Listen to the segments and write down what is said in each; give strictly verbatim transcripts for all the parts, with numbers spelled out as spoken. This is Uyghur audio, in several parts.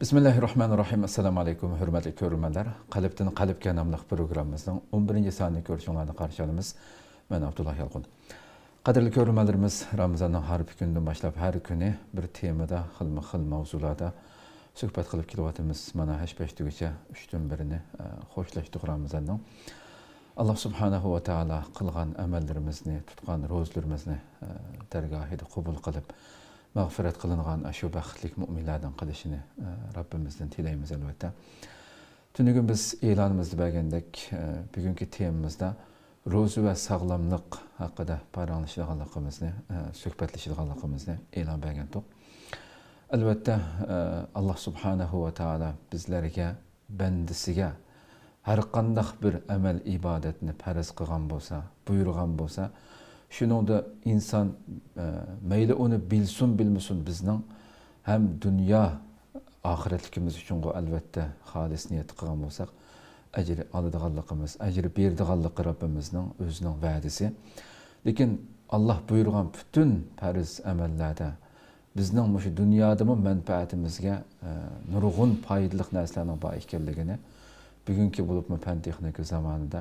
بىسمىللاھىررەھمانىررەھىم. ئەسسالامۇ ئەلەيكۇم، ھۆرمەتلىك كۆرۈرمەنلەر. قەلبتىن قەلبكە ناملىق پروگراممىمىزنىڭ ئون بىرىنچى سانىنى كۆرۈشۈڭلارنى قارشى ئالىمىز. مەن ئابدۇللا يالقۇن. قەدىرلىك كۆرۈرمەنلىرىمىز، رامىزاننىڭ ھارپا كۈنىدىن باشلاپ ھەر كۈنى بىر تېمىدا، خىلمۇ خىل مەۋزۇلاردا سۆھبەت قىلىپ كېلىۋاتىمىز. مانا ھەش پەشتىگىچە ئۈچتىن بىرىنى، ئە، خوشلاشتۇق رامىزاننىڭ. ئاللا سۇبھانەھۇ ۋە تائالا قىلغان ئەمەللىرىمىزنى، تۇتقان روزىلىرىمىزنى، ئە، دەرگاھىدا قوبۇل قىلىپ، مەغپىرەت قىلىنغان ئاشۇ بەختلىك مۆمىنلەردىن قىلىشىنى، ئە، رەببىمىزدىن تىلەيمىز، ئەلۋەتتە. تۈنۈگۈن بىز ئېلانىمىزدا بەرگەندەك، ئە، بۈگۈنكى تېمىمىزدا روزا ۋە ساغلاملىق ھەققىدە پاراڭلىشىدىغانلىقىمىزنى، ئە، سۆھبەتلىشىدىغانلىقىمىزنى ئېلان بەرگەنتۇق. ئەلۋەتتە، ئە، ئاللا سۇبھانەھۇ ۋە تائالا بىزلەرگە، بەندىسىگە ھەرقانداق بىر ئەمەل ئىبادەتنى پەرز قىلغان بولسا، بۇيرۇغان بولسا، شۇنىڭدا ئىنسان، ئە، مەيلى ئۇنى بىلسۇن، بىلمىسۇن، بىزنىڭ ھەم دۇنيا ئاخىرەتلىكىمىز ئۈچۈنغۇ، ئەلۋەتتە، خالىس نىيەت قىلغان بولساق، ئەجىر ئالىدىغانلىقىمىز، ئەجىر بېرىدىغانلىقى رەببىمىزنىڭ ئۆزىنىڭ ۋەدىسى. لېكىن ئاللا بۇيرۇغان پۈتۈن پەرز ئەمەللەردە بىزنىڭ مۇشۇ دۇنيادىمۇ مەنپەئەتىمىزگە، ئە، نۇرغۇن پايدىلىق نەرسىلەرنىڭ بار ئىكەنلىكىنى بۈگۈنكى بولۇپمۇ پەن-تېخنىكا زامانىدا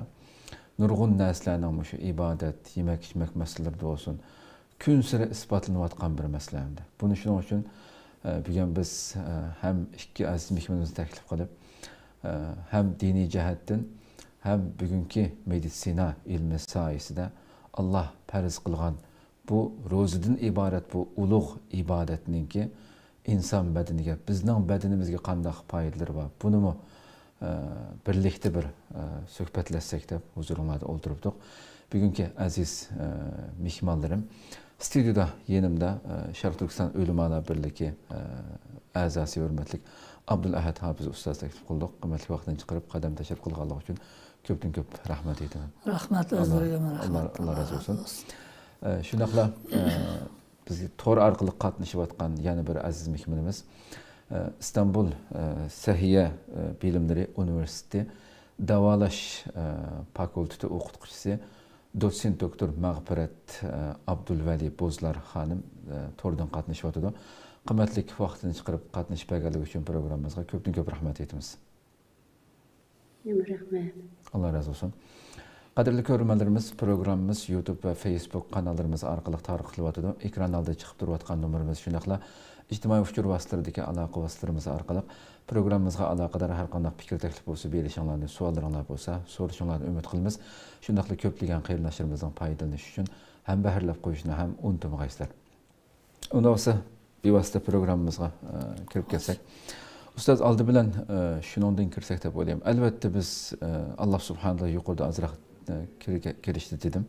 نۇرغۇن نەرسىلەرنىڭ مۇشۇ ئىبادەت، يېمەك-ئىچمەك مەسىلىلىرىدە بولسۇن، كۈنسېرى ئىسپاتلىنىۋاتقان بىر مەسىلە ئەمدى. بۇنى شۇنىڭ ئۈچۈن، ئە، بۈگۈن بىز، ئە، ھەم ئىككى ئەزىز مېھمىنىمىزنى تەكلىپ قىلىپ، ئە، ھەم دىنىي جەھەتتىن، ھەم بۈگۈنكى مېدىتسىنا ئىلمى ساھەسىدە ئاللا پەرز قىلغان بۇ روزىدىن ئىبارەت بۇ ئۇلۇغ ئىبادەتنىڭكى ئىنسان بەدىنىگە، بىزنىڭ بەدىنىمىزگە قانداق پايدىلىرى بار؟ بۇنىمۇ، ئە، بىرلىكتە بىر، ئە، سۆھبەتلەشسەك دەپ ھۇزۇرۇڭلاردا ئولتۇرۇپتۇق. بۈگۈنكى ئەزىز، ئە، مېھمانلىرىم ستۇدىيىدا يېنىمدا، ئە، شەرقىي تۈركىستان ئۆلىمالار بىرلىكى، ئە، ئەزاسى ھۆرمەتلىك ئابدۇلئەھەد ھاپىز ئۇستاز تەكلىپ قىلدۇق. قىممەتلىك ۋاقتىنى چىقىرىپ قەدەم تەشرىپ قىلغانلىقى ئۈچۈن كۆپتىن كۆپ رەھمەت ئېيتىمەن. رەھمەت، ئاللا، ئۆزلىرىگە رەھمەت. ئاللا، ئاللا رازى بولسۇن. ئە، شۇنداقلا، ئە، بىزگە تور ئارقىلىق قاتنىشىۋاتقان يەنە بىر ئەزىز مېھمىنىمىز، ئە، ئىستانبۇل، ئە، سەھىيە، ئە، بىلىملىرى ئۇنىۋېرسىتېتى داۋالاش، ئە، فاكۇلتېتى ئوقۇتقۇچىسى، دوتسېنت دوكتور مەغپىرەت، ئە، ئابدۇلۋەلى بوزلار خانىم، ئە، توردىن قاتنىشىۋاتىدۇ. قىممەتلىك ۋاقتىنى چىقىرىپ قاتنىشىپ بەرگەنلىكى ئۈچۈن پروگراممىمىزغا كۆپتىن كۆپ رەھمەت ئېيتىمىز. يامان رەھمەت. ئاللا رازى بولسۇن. قەدىرلىك كۆرۈرمەنلىرىمىز، پروگراممىمىز يۇتۇب ۋە فېيسبۇك قاناللىرىمىز ئارقىلىق تارقىتىلىۋاتىدۇ. ئېكران ئالدىدا چىقىپ تۇرۇۋاتقان نومۇرىمىز، شۇنداقلا ئىجتىمائىي ئۇچۇر ۋاسىتىلىرىدىكى ئالاقە ۋاسىتىلىرىمىز ئارقىلىق پروگراممىمىزغا ئالاقىدار ھەر قانداق پىكىر، تەكلىپ بولسا، بېرىشىڭلارنى، سوئاللىرىڭلار بولسا، سورىشىڭلارنى ئۈمىد قىلىمىز. شۇنداقلا كۆپلىگەن قېرىنداشلىرىمىزنىڭ پايدىلىنىشى ئۈچۈن ھەمبەھىرلەپ قويۇشنى ھەم ئۇنتۇمىغايسىلەر. ئۇنداق بولسا، بىۋاسىتە پروگراممىمىزغا، ئە، كىرىپ كەتسەك. ئۇستاز، ئالدى بىلەن، ئە، شۇنىڭدىن كىرسەك دەپ ئويلايمەن. ئەلۋەتتە، بىز، ئە، ئاللا سۇبھانەللا يۇقىرىدا ئازراق، ئە، كىرگە-، كىرىشتە دېدىم.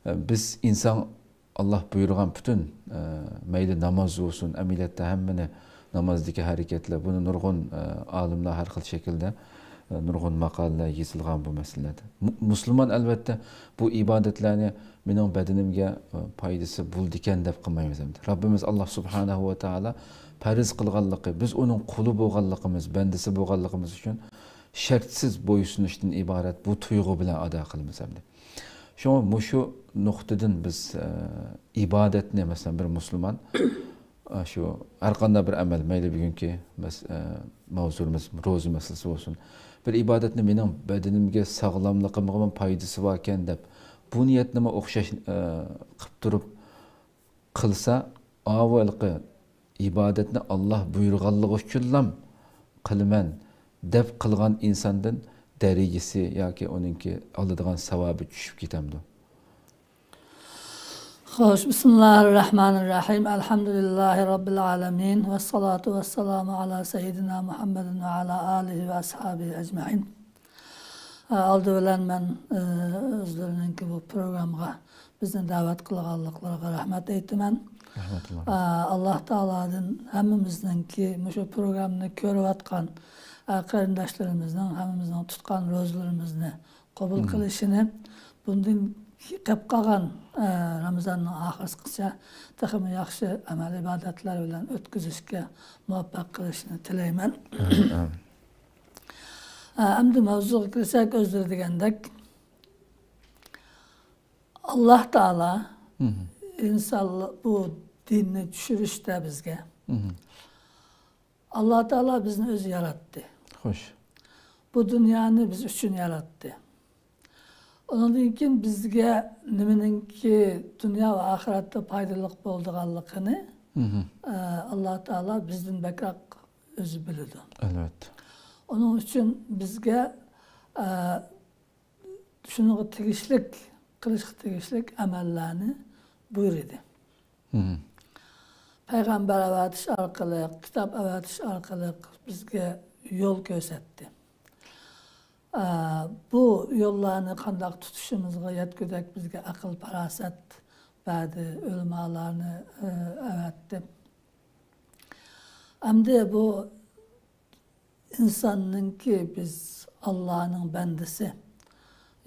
ئە، بىز ئىنسان ئاللا بۇيرۇغان پۈتۈن، ئە، مەيلى ناماز بولسۇن، ئەمەلىيەتتە ھەممىنى نامازدىكى ھەرىكەتلەر، بۇنى نۇرغۇن، ئە، ئالىملار ھەر خىل شەكىلدە، ئە، نۇرغۇن ماقالىلەر يېزىلغان بۇ مەسىلىلەردە. مۇ-، مۇسۇلمان ئەلۋەتتە بۇ ئىبادەتلەرنى مېنىڭ بەدىنىمگە، ئە، پايدىسى بولىدىكەن دەپ قىلمايمىز ئەمدى. رەببىمىز ئاللا سۇبھانەھۇ ۋە تائالا پەرز قىلغانلىقى، بىز ئۇنىڭ قۇلى بولغانلىقىمىز، بەندىسى بولغانلىقىمىز ئۈچۈن شەرتسىز بويسۇنۇشتىن ئىبارەت بۇ تۇيغۇ بىلەن ئادا قىلىمىز ئەمدى. شۇڭا مۇشۇ نۇقتىدىن بىز، ئە، ئىبادەتنى، مەسىلەن، بىر مۇسۇلمان، ئە، شۇ ھەر قانداق بىر ئەمەل، مەيلى بۈگۈنكى مەس-، ئە، ماۋزۇمىز روزا مەسىلىسى بولسۇن، بىر ئىبادەتنى مېنىڭ بەدىنىمگە، ساغلاملىقىمغىمۇ پايدىسى باركەن دەپ، بۇ نىيەتنىمۇ ئوخشاش، ئە، قىپ تۇرۇپ قىلسا، ئاۋۇ ھېلىقى ئىبادەتنى ئاللا بۇيرۇغانلىقى ئۈچۈنلام قىلىمەن دەپ قىلغان ئىنساندىن دەرىجىسى ياكى ئۇنىڭكى ئالىدىغان ساۋابى چۈشۈپ كېتەمدۇ؟ خوش، بىسمىللاھىررەھمانىررەھىم. ئەلھەمدۇلىللاھى رەببىل ئالەمىن. ۋەسسالاتۇ ۋەسسالامۇ ئالا سەييىدىنا مۇھەممەدىن ۋە ئالا ئالىھى ۋە ئەسھابىھى ئەجمەئىن. ئالدى بىلەن مەن، ئە، ئۆزلىرىنىڭكى بۇ پروگراممىغا بىزنى دەۋەت قىلغانلىقلىرىغا رەھمەت ئېيتىمەن. رەھمەتۇللا. ئە، ئاللا تائالادىن ھەممىمىزنىڭكى مۇشۇ پروگراممىنى كۆرۈۋاتقان، ئە، قېرىنداشلىرىمىزنىڭ ھەممىمىزنىڭ تۇتقان روزىلىرىمىزنى قوبۇل قىلىشىنى، بۇندىن كېلىپ قالغان، ئە، رامىزاننىڭ ئاخىرىسىغىچە تېخىمۇ ياخشى ئەمەل ئىبادەتلەر بىلەن ئۆتكۈزۈشكە مۇۋەپپەق قىلىشىنى تىلەيمەن. ئامىن، ئامىن. ئە، ئەمدى ماۋزۇغا كىرسەك، ئۆزلىرى دېگەندەك، ئاللا تائالا ئىنسانلار بۇ دىننى چۈشۈرۈشتە بىزگە، مم. ئاللا تائالا بىزنى ئۆزى ياراتتى. خوش. بۇ دۇنيانى بىز ئۈچۈن ياراتتى. ئۇنىڭدىن كېيىن بىزگە نېمىنىڭكى دۇنيا ۋە ئاخىرەتتە پايدىلىق بولىدىغانلىقىنى، مھم. ئە، ئاللا تائالا بىزدىن بەكرەك ئۆزى بىلىدۇ. ئەلۋەتتە. ئۇنىڭ ئۈچۈن بىزگە، ئە، شۇنىڭغا تېگىشلىك، قىلىشقا تېگىشلىك ئەمەللەرنى بۇيرۇدى. مھم. پەيغەمبەر ئەۋەتىش ئارقىلىق، كىتاب ئەۋەتىش ئارقىلىق بىزگە يول كۆرسەتتى. ئە، بۇ يوللارنى قانداق تۇتۇشىمىزغا يەتكۈدەك بىزگە ئەقىل-پاراسەت بەردى، ئۆلىمالارنى، ئە، ئەۋەتتى. ئەمدى بۇ ئىنساننىڭكى بىز ئاللانىڭ بەندىسى،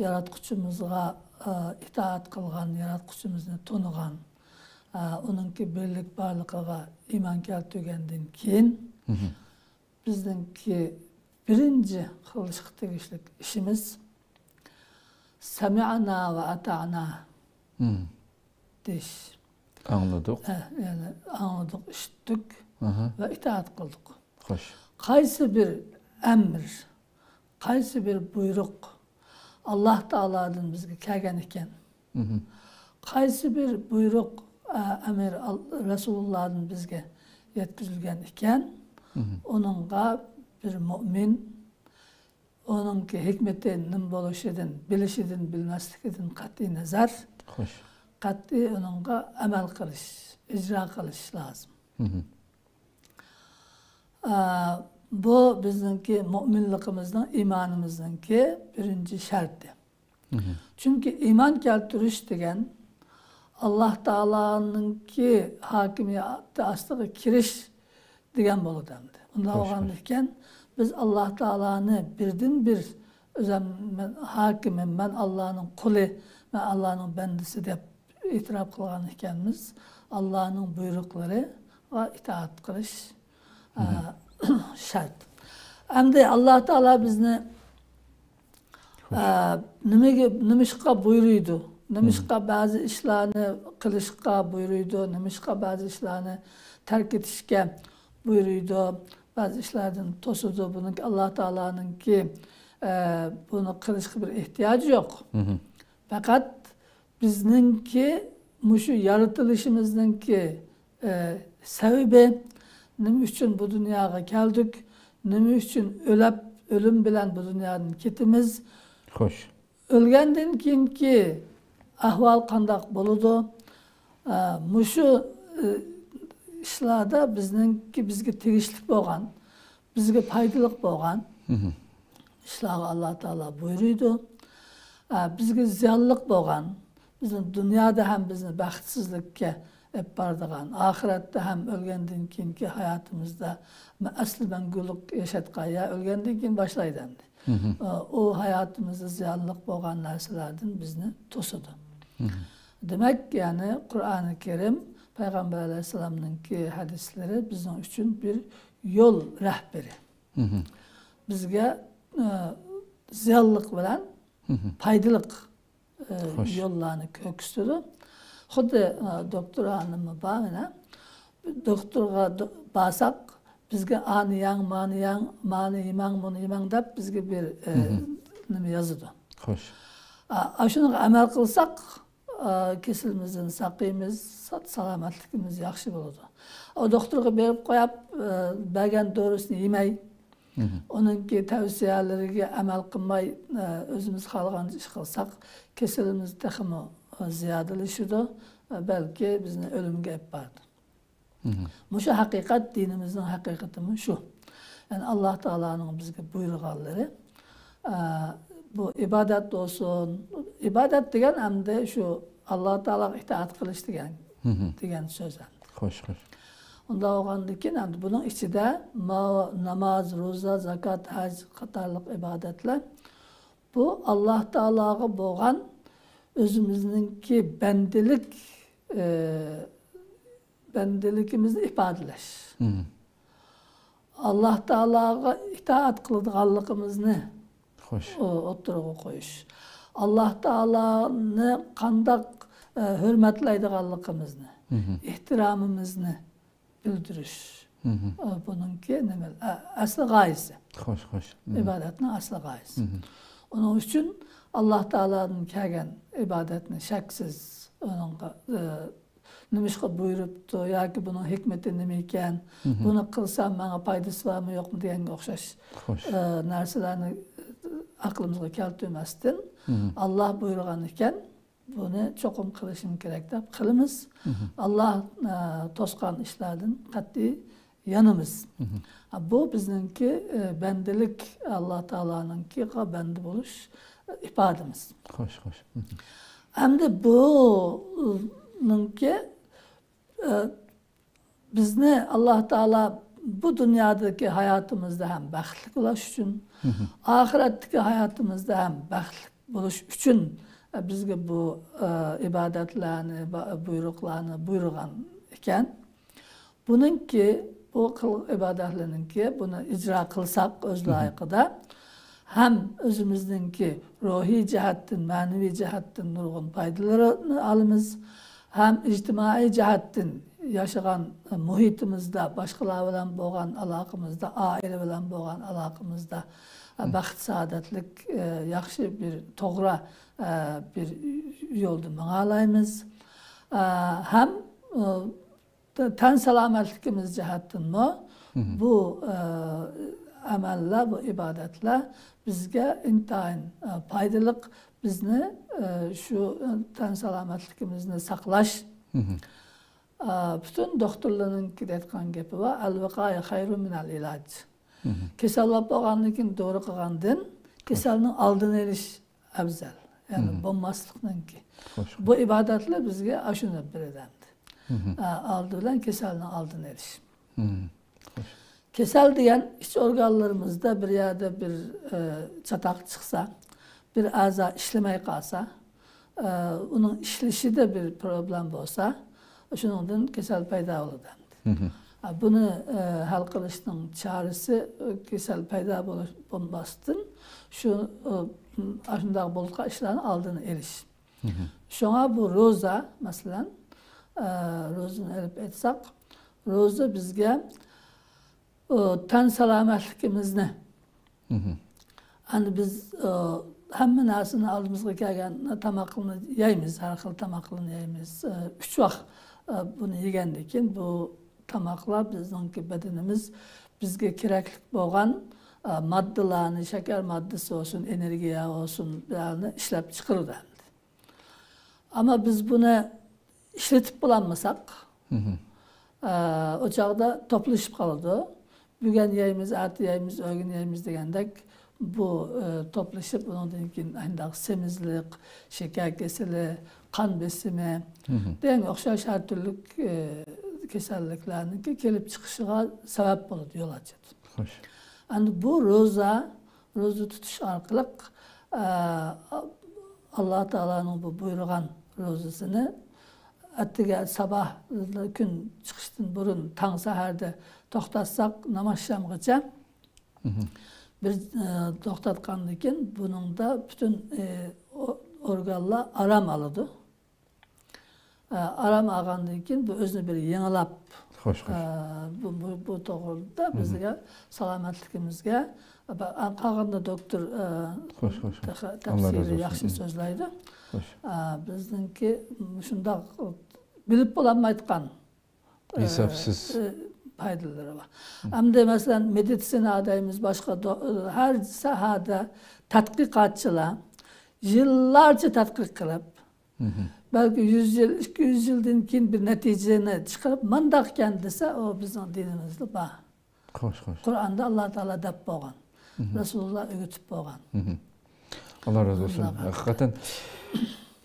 ياراتقۇچىمىزغا، ئە، ئىتائەت قىلغان، ياراتقۇچىمىزنى تونۇغان، ئە، ئۇنىڭكى بىرلىك بارلىقىغا ئىمان كەلتۈرگەندىن كېيىن، مھم. بىزنىڭكى بىرىنچى قىلىشقا تېگىشلىك ئىشىمىز سەمىئنا ۋە ئەتەئنا مھم. دېيىش. ئاڭلىدۇق. ئە، يەنى ئاڭلىدۇق، ئىشىتتۇق ئاھا. ۋە ئىتائەت قىلدۇق. خوش. قايسى بىر ئەمر، قايسى بىر بۇيرۇق ئاللا تائالادىن بىزگە كەلگەن ئىكەن، مھم. قايسى بىر بۇيرۇق، ئە، ئەمر ئال-، رەسۇلۇللادىن بىزگە يەتكۈزۈلگەن ئىكەن، مھم. ئۇنىڭغا بىر مۇئمىن، ئۇنىڭكى ھېكمىتى نېمە بولۇشىدىن، بىلىشىدىن، بىلمەسلىكىدىن قەتئىي نەزەر، خوش. قەتئىي ئۇنىڭغا ئەمەل قىلىش، ئىجرا قىلىش لازىم. مھم. ئە، بۇ بىزنىڭكى مۇئمىنلىقىمىزنىڭ، ئىمانىمىزنىڭكى بىرىنچى شەرتى. مھم. چۈنكى ئىمان كەلتۈرۈش دېگەن ئاللا تائالانىڭكى ھاكىمىيىتى ئاستىغا كىرىش دېگەن بولىدۇ ئەمدى. ئۇنداق خوش، بولغاندىكىن، بىز ئاللا تائالانى بىردىنبىر ئۆزەم مەن ھاكىمىم، مەن ئاللانىڭ قۇلى، مەن ئاللانىڭ بەندىسى دەپ ئېتىراپ قىلغان ئىكەنمىز، ئاللانىڭ بۇيرۇقلىرىغا ئىتائەت قىلىش، ئە، مھم. شەرت. ئەمدى ئاللا تائالا بىزنى، خوش. ئە، نېمىگە، نېمىشقا بۇيرۇيدۇ؟ نېمىشقا مھم. بەزى ئىشلارنى قىلىشقا بۇيرۇيدۇ؟ نېمىشقا بەزى ئىشلارنى تەرك ئېتىشكە بۇيرۇيدۇ؟ بەزى ئىشلاردىن توسىدۇ. بۇنىڭكى ئاللا تائالانىڭكى، ئە، بۇنى قىلىشقا بىر ئېھتىياجى يوق. مھم. پەقەت بىزنىڭكى مۇشۇ يارىتىلىشىمىزنىڭكى، ئە، سەۋەبى، نېمە ئۈچۈن بۇ دۇنياغا كەلدۇق، نېمە ئۈچۈن ئۆلەپ، ئۆلۈم بىلەن بۇ دۇنيادىن كېتىمىز، خوش. ئۆلگەندىن كېيىنكى ئەھۋال قانداق بولىدۇ؟ ئە، مۇشۇ، ئە، ئىشلاردا بىزنىڭكى، بىزگە تېگىشلىك بولغان، بىزگە پايدىلىق بولغان مھم. ئىشلارغا ئاللا تائالا بۇيرۇيدۇ. ئە، بىزگە زىيانلىق بولغان، بىزنى دۇنيادا ھەم بىزنى بەختسىزلىككە ئېلىپ بارىدىغان، ئاخىرەتتە ھەم ئۆلگەندىن كېيىنكى ھاياتىمىزدا مە-، ئەسلى مەڭگۈلۈك ياشاتقان يا ئۆلگەندىن كېيىن باشلايدۇ ئەمدى. مھم. ئە، ئۇ ھاياتىمىزدا زىيانلىق بولغان نەرسىلەردىن بىزنى توسىدۇ. مھم. دېمەك، يەنى قۇرئانى كەرىم، پەيغەمبەر ئەلەيھىسسالامنىڭكى ھەدىسلىرى بىزنىڭ ئۈچۈن بىر يول رەھبىرى. مھم. بىزگە، ئە، زىيانلىق بىلەن مھم. پايدىلىق، ئە، خوش. يوللارنى كۆرسىتىدۇ. خۇددى، ئە، دوختۇر خانىممۇ بار مانا. دوختۇرغا دو-، بارساق، بىزگە ئانى يەڭ، مانى يەڭ، مانى يېمەڭ، مۇنى يېمەڭ دەپ بىزگە بىر، ئە، مھم. نېمە يازىدۇ. خوش. ئا، ئاشۇنىڭغا ئەمەل قىلساق، ئا، كېسىلىمىزدىن ساقىيىمىز، سا-، سالامەتلىكىمىز ياخشى بولىدۇ. ئۇ دوختۇرغا بېرىپ قويۇپ، ئا، بەرگەن دورىسىنى يېمەي، مھم. ئۇنىڭكى تەۋسىيەلىرىگە ئەمەل قىلماي، ئا، ئۆزىمىز خالىغانچە ئىش قىلساق، كېسىلىمىز تېخىمۇ، ئا، زىيادىلىشىدۇ. ئا، بەلكى بىزنى ئۆلۈمگە ئېلىپ بارىدۇ. مھم. مۇشۇ ھەقىقەت، دىنىمىزنىڭ ھەقىقىتىمۇ شۇ. يەنى ئاللا تائالانىڭ بىزگە بۇيرۇغانلىرى، ئە، بۇ ئىبادەت بولسۇن. ئىبادەت دېگەن ئەمدى شۇ ئاللا تائالاغا ئىتائەت قىلىش دېگەن، مھم. دېگەن سۆز ئەمدى. خوش، خوش. ئۇنداق بولغاندىكىن ئەمدى بۇنىڭ ئىچىدە ما-، ناماز، روزا، زاكات، ھەج قاتارلىق ئىبادەتلەر بۇ ئاللا تائالاغا بولغان ئۆزىمىزنىڭكى بەندىلىك، ئە، بەندىلىكىمىزنى ئىپادىلەش. مھم. ئاللا تائالاغا ئىتائەت قىلىدىغانلىقىمىزنى خوش. ئو-، ئوتتۇرىغا قويۇش. ئاللا تائالانى قانداق، ئە، ھۆرمەتلەيدىغانلىقىمىزنى، مھم. ئېھتىرامىمىزنى بىلدۈرۈش. ئە، بۇنىڭكى نېمە، ئە، ئەسلى غايىسى. خوش، خوش. ئىبادەتنىڭ ئەسلى غايىسى. ئۇنىڭ ئۈچۈن ئاللا تائالادىن كەلگەن ئىبادەتنى شەكسىز ئۇنىڭغا، ئە، نېمىشقا بۇيرۇپتۇ ياكى بۇنىڭ ھېكمىتى نېمە ئىكەن، بۇنى قىلسام ماڭا پايدىسى بارمۇ يوقمۇ دېگەنگە ئوخشاش، خوش. ئە، نەرسىلەرنى ئەقلىمىزغا كەلتۈرمەستىن، ئاللا بۇيرۇغان ئىكەن، بۇنى چوقۇم قىلىشىم كېرەك دەپ قىلىمىز. ئاللا، ئە، توسقان ئىشلاردىن قەتئىي يانىمىز. بۇ بىزنىڭكى، ئە، بەندىلىك، ئاللا تائالانىڭكىغا بەندە بولۇش، ئە، ئىپادىمىز. خوش، خوش. ئەمدى بۇنىڭكى، ئە، بىزنى ئاللا تائالا بۇ دۇنيادىكى ھاياتىمىزدا ھەم بەختلىك بولۇش ئۈچۈن، ئاخىرەتتىكى ھاياتىمىزدا ھەم بەختلىك بولۇش ئۈچۈن، ئە، بىزگە بۇ، ئە، ئىبادەتلەرنى، با-، بۇيرۇقلارنى بۇيرۇغان ئىكەن. بۇنىڭكى، بۇ قىل-، ئىبادەتلەرنىڭكى، بۇنى ئىجرا قىلساق ئۆز لايىقىدا، ھەم ئۆزىمىزنىڭكى روھىي جەھەتتىن، مەنىۋى جەھەتتىن نۇرغۇن پايدىلىرىنى ئالىمىز، ھەم ئىجتىمائىي جەھەتتىن ياشىغان مۇھىتىمىزدا، باشقىلار بىلەن بولغان ئالاقىمىزدا، ئائىلە بىلەن بولغان ئالاقىمىزدا، بەخت سائادەتلىك، ياخشى بىر توغرا، بىر يولدا ماڭالايمىز. ھەم تەن سالامەتلىكىمىز جەھەتتىنمۇ بۇ، ئە، ئەمەللەر، بۇ ئىبادەتلەر بىزگە ئىنتايىن، ئە، پايدىلىق، بىزنى، ئە، شۇ، ئە، تەن سالامەتلىكىمىزنى ساقلاش. ئە، پۈتۈن دوختۇرلارنىڭكى دەيدىغان گېپى بار، «ئەل ۋىقايە خەيرۇ مىنەل ئىلاج». كېسەل بولۇپ بولغاندىن كېيىن دورا قىلغاندىن كېسەلنىڭ ئالدىنى ئېلىش ئەۋزەل. يەنى بولماسلىقنىڭكى. خوش. بۇ ئىبادەتلەر بىزگە ئاشۇنى بېرىدۇ ئەمدى. ئە، ئالدى بىلەن كېسەلنىڭ ئالدىنى ئېلىش. خوش. كېسەل دېگەن ئىچ ئورگانلىرىمىزدا بىر يەردە بىر، ئە، چاتاق چىقسا، بىر ئەزا ئىشلىمەي قالسا، ئە، ئۇنىڭ ئىشلىشىدە بىر پروبلېم بولسا، شۇنىڭدىن كېسەل پەيدا بولىدۇ ئەمدى. ئە، بۇنى، ئە، ھەل قىلىشنىڭ چارىسى، ئە، كېسەل پەيدا بولۇش، بولماستىن، شۇ، ئە، ئاشۇنداق بولۇپ قالغان ئىشلارنىڭ ئالدىنى ئېلىش. شۇڭا بۇ روزا، مەسىلەن، ئە، روزىنى ئېلىپ ئېيتساق، روزا بىزگە، ئە، تەن سالامەتلىكىمىزنى، ئەمدى بىز، ئە، ھەممە نەرسىنى ئالدىمىزغا كەلگەن تاماقلارنى يەيمىز، ھەر خىل تاماقلارنى يەيمىز. ئە، ئۈچ ۋاق، ئە، بۇنى يېگەندىن كېيىن بۇ تاماقلار بىزنىڭكى بەدىنىمىز بىزگە كېرەكلىك بولغان، ئە، ماددىلارنى، شەكەر ماددىسى بولسۇن، ئېنېرگىيە بولسۇن، بۇلارنى ئىشلەپ چىقىرىدۇ ئەمدى. ئەمما بىز بۇنى ئىشلىتىپ بولالمىساق، ئە، ئۇ چاغدا توپلىشىپ قالىدۇ. بۈگۈن يەيمىز، ئەتە يەيمىز، ئۆگۈن يەيمىز دېگەندەك بۇ، ئە، توپلىشىپ، ئۇنىڭدىن كېيىن ئانداق سېمىزلىق، شېكەر كېسىلى، قان بېسىمى دېگەنگە ئوخشاش ھەر تۈرلۈك، ئە، كېسەللىكلەرنىڭكى كېلىپ چىقىشىغا سەۋەب بولىدۇ، يول ئاچىدۇ. خوش. ئەمدى بۇ روزا، روزا تۇتۇش ئارقىلىق، ئە، ئاللا تائالانىڭ بۇ بۇيرۇغان روزىسىنى ئەتىگە ساباھ كۈن چىقىشتىن بۇرۇن تاڭ سەھەردە توختاتساق، ناماز شامغىچە بىر، ئە، توختاتقاندىن كېيىن بۇنىڭدا پۈتۈن، ئە، ئو-، ئورگانلار ئارام ئالىدۇ. ئە، ئارام ئالغاندىن كېيىن بۇ ئۆزىنى بىر يېڭىلاپ، خوش، خوش. ئە، بۇ، بۇ، بۇ توغرىدا بىزگە سالامەتلىكىمىزگە، قالغاندا دوكتور، ئە، خوش، خوش، خوش. تەخ-، تەپسىلىي ياخشى سۆزلەيدۇ. خوش. ئە، بىزنىڭكى مۇشۇنداق بىلىپ بولالمايدىغان، ئە، ھېسابسىز. ئە، پايدىلىرى بار. ئەمدى مەسىلەن، مېدىتسىنا دەيمىز، باشقا دو-، ھەر ساھەدە تەتقىقاتچىلار يىللارچە تەتقىق قىلىپ، بەلكى يۈز يىل، ئىككى يۈز يىلدىن كېيىن بىر نەتىجىنى چىقىرىپ، مانداقكەن دېسە، ئۇ بىزنىڭ دىنىمىزدا بار. خوش، خوش. قۇرئاندا ئاللا تائالا دەپ بولغان. رەسۇلۇللا ئۆگىتىپ بولغان. ئاللا رازى بولسۇن. ھەقىقەتەن،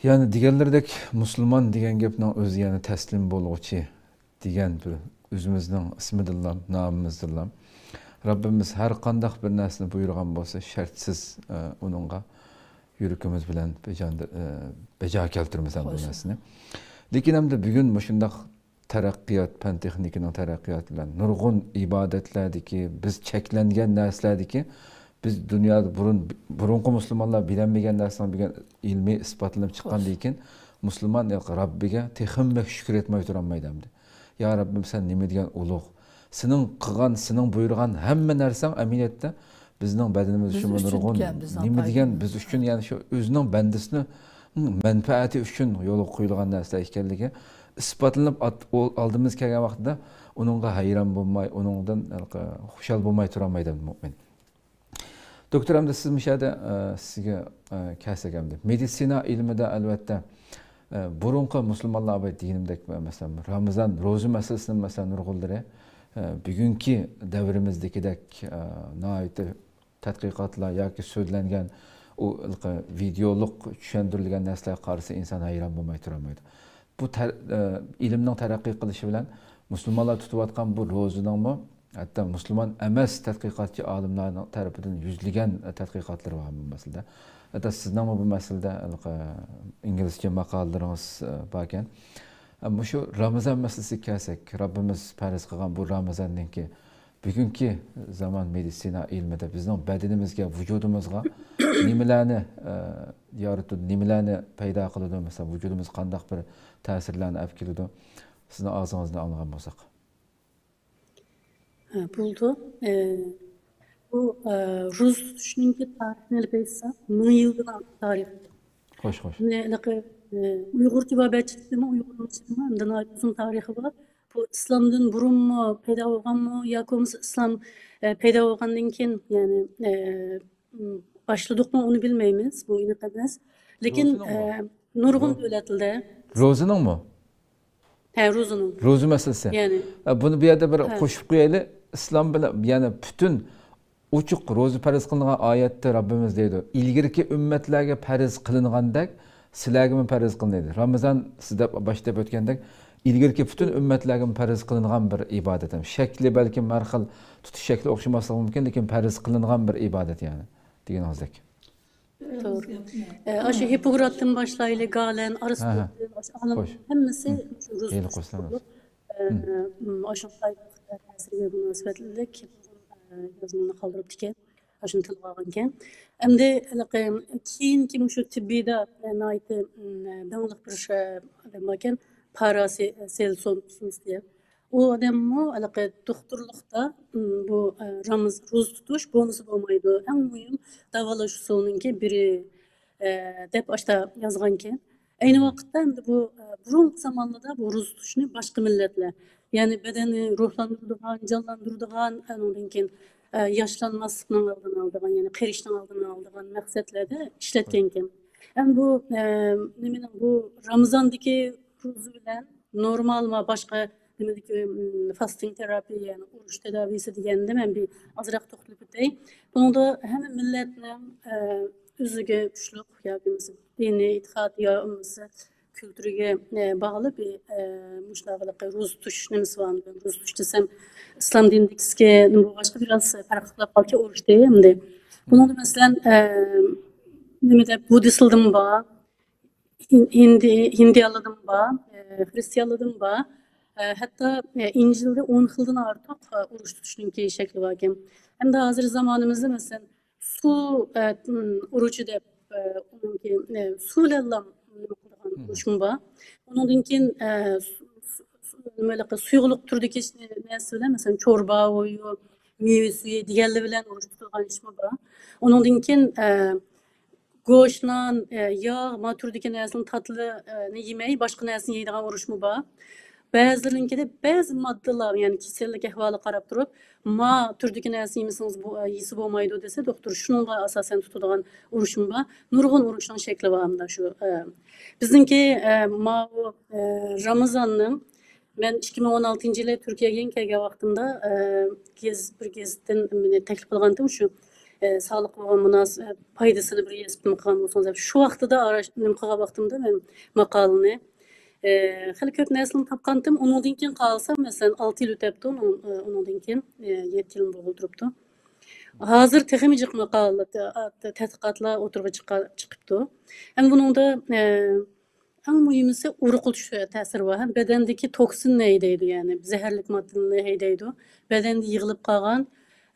يەنى دېگەنلىرىدەك، مۇسۇلمان دېگەن گەپنىڭ ئۆزى يەنى تەسلىم بولغۇچى دېگەن بىر ئۆزىمىزنىڭ ئىسمىدىنلا، نامىمىزدىنلا. رەببىمىز ھەر قانداق بىر نەرسىنى بۇيرۇغان بولسا، شەرتسىز، ئە، ئۇنىڭغا يۈرىكىمىز بىلەن بەجا، ئە، بەجا كەلتۈرىمىز ھەم بۇ نەرسىنى. لېكىن ئەمدى بۈگۈن مۇشۇنداق تەرەققىيات، پەن تېخنىكىنىڭ تەرەققىياتى بىلەن نۇرغۇن ئىبادەتلەردىكى، بىز چەكلەنگەن نەرسىلەردىكى، بىز دۇنيادا بۇرۇن، بۇرۇنقى مۇسۇلمانلار بىلەلمىگەن نەرسىنىڭ بۈگۈن ئىلمىي ئىسپاتلىنىپ چىققاندىن كېيىن، مۇسۇلمان رەببىگە تېخىمۇ بەك شۈكۈر ئېيتماي تۇرالمايدۇ ئەمدى. يا رەببىم، سەن نېمە دېگەن ئۇلۇغ، سېنىڭ قىلغان، سېنىڭ بۇيرۇغان ھەممە نەرسەڭ ئەمەلىيەتتە بىزنىڭ بەدىنىمىز بىز ئۈچۈنمۇ ئۈچۈن نۇرغۇن، ئىكەن، بىزنىڭ نېمە دېگەن پايدىمىز. بىز ئۈچۈن، يەنى شۇ ئۆزىنىڭ بەندىسىنى مەنپەئەتى ئۈچۈن يولغا قويۇلغان نەرسىلەر ئىكەنلىكى ئىسپاتلىنىپ ئات-، ئو-، ئالدىمىزغا كەلگەن ۋاقتىدا ئۇنىڭغا ھەيران بولماي، ئۇنىڭدىن ھېلىقى خۇشال بولماي تۇرالمايدۇ مۇئمىن. دوكتور، ئەمدى سىز مۇشۇ يەردە، ئە، سىزگە، ئە، كەلسەك ئەمدى. مېدىتسىنا ئىلمىدا، ئەلۋەتتە، ئە، بۇرۇنقى مۇسۇلمانلار، بۇ دېگىنىمدەك، مەسىلەن، رامىزان، روزا مەسىلىسىنى، مەسىلەن، نۇرغۇنلىرى، ئە، بۈگۈنكى دەۋرىمىزدىكىدەك، ئە، ناھايىتى تەتقىقاتلار ياكى سۆزلەنگەن ئۇ ھېلىقى ۋىدېئولۇق چۈشەندۈرۈلگەن نەرسىلەرگە قارىسا، ئىنسان ھەيران بولماي تۇرالمايدۇ. بۇ تەر-، ئە، ئىلىمنىڭ تەرەققىي قىلىشى بىلەن مۇسۇلمانلار تۇتۇۋاتقان بۇ روزىنىڭمۇ، ھەتتا مۇسۇلمان ئەمەس تەتقىقاتچى ئالىملارنىڭ تەرىپىدىن يۈزلىگەن، ئە، تەتقىقاتلىرى بار بۇ مەسىلىدە. ھەتتا سىزنىڭمۇ بۇ مەسىلىدە ھېلىقى ئىنگلىزچە ماقالىلىرىڭىز، ئە، باركەن. ئە، مۇشۇ رامىزان مەسىلىسىگە كەلسەك، رەببىمىز پەرز قىلغان بۇ رامىزاندىن كېيىن بۈگۈنكى زامان مېدىتسىنا ئىلمىدە بىزنىڭ بەدىنىمىزگە، ۋۇجۇدىمىزغا نېمىلەرنى، ئە، يارىتىدۇ، نېمىلەرنى پەيدا قىلىدۇ؟ مەسىلەن، ۋۇجۇدىمىزغا قانداق بىر تەسىرلەرنى ئەپ كېلىدۇ؟ سىزنىڭ ئاغزىڭىزدىن ئاڭلىغان بولساق. ھە، بولىدۇ. ئە، بۇ، ئە، روزا تۇتۇشنىڭكى تارىخىنى ئېلىپ ئېيتساق، مىڭ يىلدىن ئارتۇق تارىخى بار. خوش، خوش. مۇنى ھېلىقى، ئە، ئۇيغۇرچە بار بەتچىلىكتىمۇ، ئۇيغۇرلارچىمۇ، ئەمدى ناھايىتى ئۇزۇن تارىخى بار. بۇ ئىسلامدىن بۇرۇنمۇ پەيدا بولغانمۇ ياكى بولمىسا ئىسلام، ئە، پەيدا بولغاندىن كېيىن، يەنى، ئە، م، باشلىدۇقمۇ، ئۇنى بىلمەيمىز. بۇ ئېنىق ئەمەس. لېكىن، روزىنىڭمۇ؟ ئە، نۇرغۇن رو-، دۆلەتلەردە. روزىنىڭمۇ؟ ھە، روزىنىڭ. روزا مەسىلىسى. يەنى. ئە، بۇنى بۇ يەردە بىر ھە. قوشۇپ قويايلى. ئىسلام بىلەن، يەنى پۈتۈن ئوچۇق روزا پەرز قىلىنغان ئايەتتە رەببىمىز دەيدۇ، ئىلگىرىكى ئۈممەتلەرگە پەرز قىلىنغاندەك سىلەرگىمۇ پەرز قىلىندى. رامىزان، سىز دەپ، باشتا دەپ ئۆتكەندەك، ئىلگىرىكى پۈتۈن ئۈممەتلەرگىمۇ پەرز قىلىنغان بىر ئىبادەت. شەكلى بەلكىم ھەر خىل، تۇتۇش شەكلى ئوخشىماسلىقى مۇمكىن، لېكىن پەرز قىلىنغان بىر ئىبادەت، يەنى دېگىنىڭىزدەك. توغرا. ئە، ئاشۇ ھىپپوكراتتىن باشلايلى، گالەن، ھە، ھە. ئارىستوتېل، ئاشۇ ئالىملار خوش. ھەممىسى مم. شۇ روزا ھېلى تۇتۇش قوشسىڭىز. بولۇپ، ئە، مم. ئاشۇ تەسىرىگە مۇناسىۋەتلىك، ئە، يازمىنى قالدۇرۇپتىكەن. ئاشۇنى تىلغا ئالغانىكەن. ئەمدى ھېلىقى كېيىنكى مۇشۇ تېببىيدا، ئە، ناھايىتى، ئە، داڭلىق بىر، ئە، ئادەم باركەن، پاراسېلسون دېگەن. ئۇ ئادەممۇ ھېلىقى دوختۇرلۇقتا، ئىم، بۇ، ئە، رامىز-، روزا تۇتۇش بولمىسا بولمايدۇ. ئەڭ مۇھىم داۋالاش ئۇسۇلىنىڭكى بىرى، ئە، دەپ ئاشتا يازغانىكەن. ئەينى ۋاقىتتا ئەمدى بۇ، ئە، بۇرۇنقى زامانلاردا بۇ روزا تۇتۇشنى باشقا مىللەتلەر، يەنى بەدەننى روھلاندۇرىدىغان، جانلاندۇرىدىغان، ئانىڭدىن كېيىن، ئە، ياشلانماسلىقنىڭ ئالدىنى ئالىدىغان، يەنى قېرىشنىڭ ئالدىنى ئالىدىغان مەقسەتلەردە ئىشلەتكەنكەن. ئەمدى بۇ، ئە، نېمىنىڭ بۇ رامىزاندىكى روزا بىلەن نورمال ما باشقا نېمىدىكى، ئىم، فاستىنگ تېراپىيە، يەنى ئۇرۇش تېداۋىيسى دېگەندە مەن بىر ئازراق توختىلىپ ئۆتەي. بۇنىڭدا ھەممە مىللەتنىڭ، ئە، ئۆزىگە تۇشلۇق ياكى بولمىسا دىنىي ئېتىقاد يا بولمىسا كۈلتۈرىگە، ئە، باغلىق بىر، ئە، مۇشۇنداق ھېلىقى روزا تۇتۇش نېمىسى بار. روزا تۇتۇش دېسەم، ئىسلام دىنىدىكىسىگە نېمە بولغاچقا بىراز پەرقلىق بولۇپ قالدى ئۇرۇشتى ئەمدى. بۇنىڭدا مەسىلەن، ئە، نېمىدە بۇددىستلاردىمۇ بار، ھىن-، ھىندى-، ھىندىيانلاردىمۇ بار، ئە، خرىستىيانلاردىمۇ بار. ئە، ھەتتا، ئە، ئىنجىلدە ئون خىلدىن ئارتۇق، ئە، ئۇرۇش تۇتۇشنىڭكى شەكلى باركەن. ھەمدە ھازىر زامانىمىزدا، مەسىلەن، سۇ، ئە، ئۇرۇشى دەپ، ئە، ئۇنىڭكى، ئە، سۇ بىلەنلا نېمە قىلىدىغان ئۇرۇشمۇ بار. ئۇنىڭدىن كېيىن، ئە، سۇ-، سۇ-، سۇ-، نېمە، سۇيۇقلۇق تۈرىدىكى نەرسە بىلەن، مەسىلەن، چوربا، مېۋە سۈيى دېگەنلەر بىلەن ئۇرۇش تۇتىدىغان ئىشمۇ بار. ئۇنىڭدىن كېيىن، ئە، گۆش، نان، ئە، ياغ، ما تۈردىكى نەرسىنى، تاتلىقنى يېمەي، باشقا نەرسىنى يەيدىغان ئۇرۇشمۇ بار. بەزىلىرىنىڭكىدە بەزى ماددىلار، يەنى كېسەللىك ئەھۋالىغا قاراپ تۇرۇپ، ما تۈردىكى نەرسىنى يېمىسىڭىز بو-، يېسە بولمايدۇ دېسە، دوختۇر، شۇنىڭغا ئاساسەن تۇتىدىغان ئۇرۇشمۇ بار. نۇرغۇن ئۇرۇشنىڭ شەكلى بار مۇنداق شۇ. ئە، بىزنىڭكى، ئە، ماۋۇ، ئە، رامىزاننىڭ مەن ئىككى مىڭ ئون ئالتىنچى يىلى تۈركىيەگە كەلگەن ۋاقتىمدا، ئە، گېز-، بىر گېزىتتىن مېنى تەكلىپ قىلغانتى، شۇ، ئە، ساغلىققا بولغان مۇناسىۋەت، پايدىسىنى بىر يېزىپ نېمە قىلغان بولسىڭىز دەپ. شۇ ۋاقتىدا ئارا-، نېمە قىلغان ۋاقتىمدا مەن ماقالىنى، ئە، خېلى كۆپ نەرسىنى تاپقانتىم. ئۇنىڭدىن كېيىن قالسام، مەسىلەن، ئالتە يىل ئۆتەپتۇ، ئۇنىڭ، ئە، ئۇنىڭدىن كېيىن، ئە، يەتتە يىل بولغىلى تۇرۇپتۇ. ھازىر تېخىمۇ جىق ماقالە، تە-، تەتقىقاتلار ئوتتۇرىغا چىققا-، چىقىپتۇ. ئەمما بۇنىڭدا، ئە، ئەڭ مۇھىمىسى ئۇرۇقلىتىش تەسىرى بار. ھەم بەدەندىكى توكسىننى ھەيدەيدۇ، يەنى زەھەرلىك ماددىلارنى ھەيدەيدۇ. بەدەندە يىغىلىپ قالغان،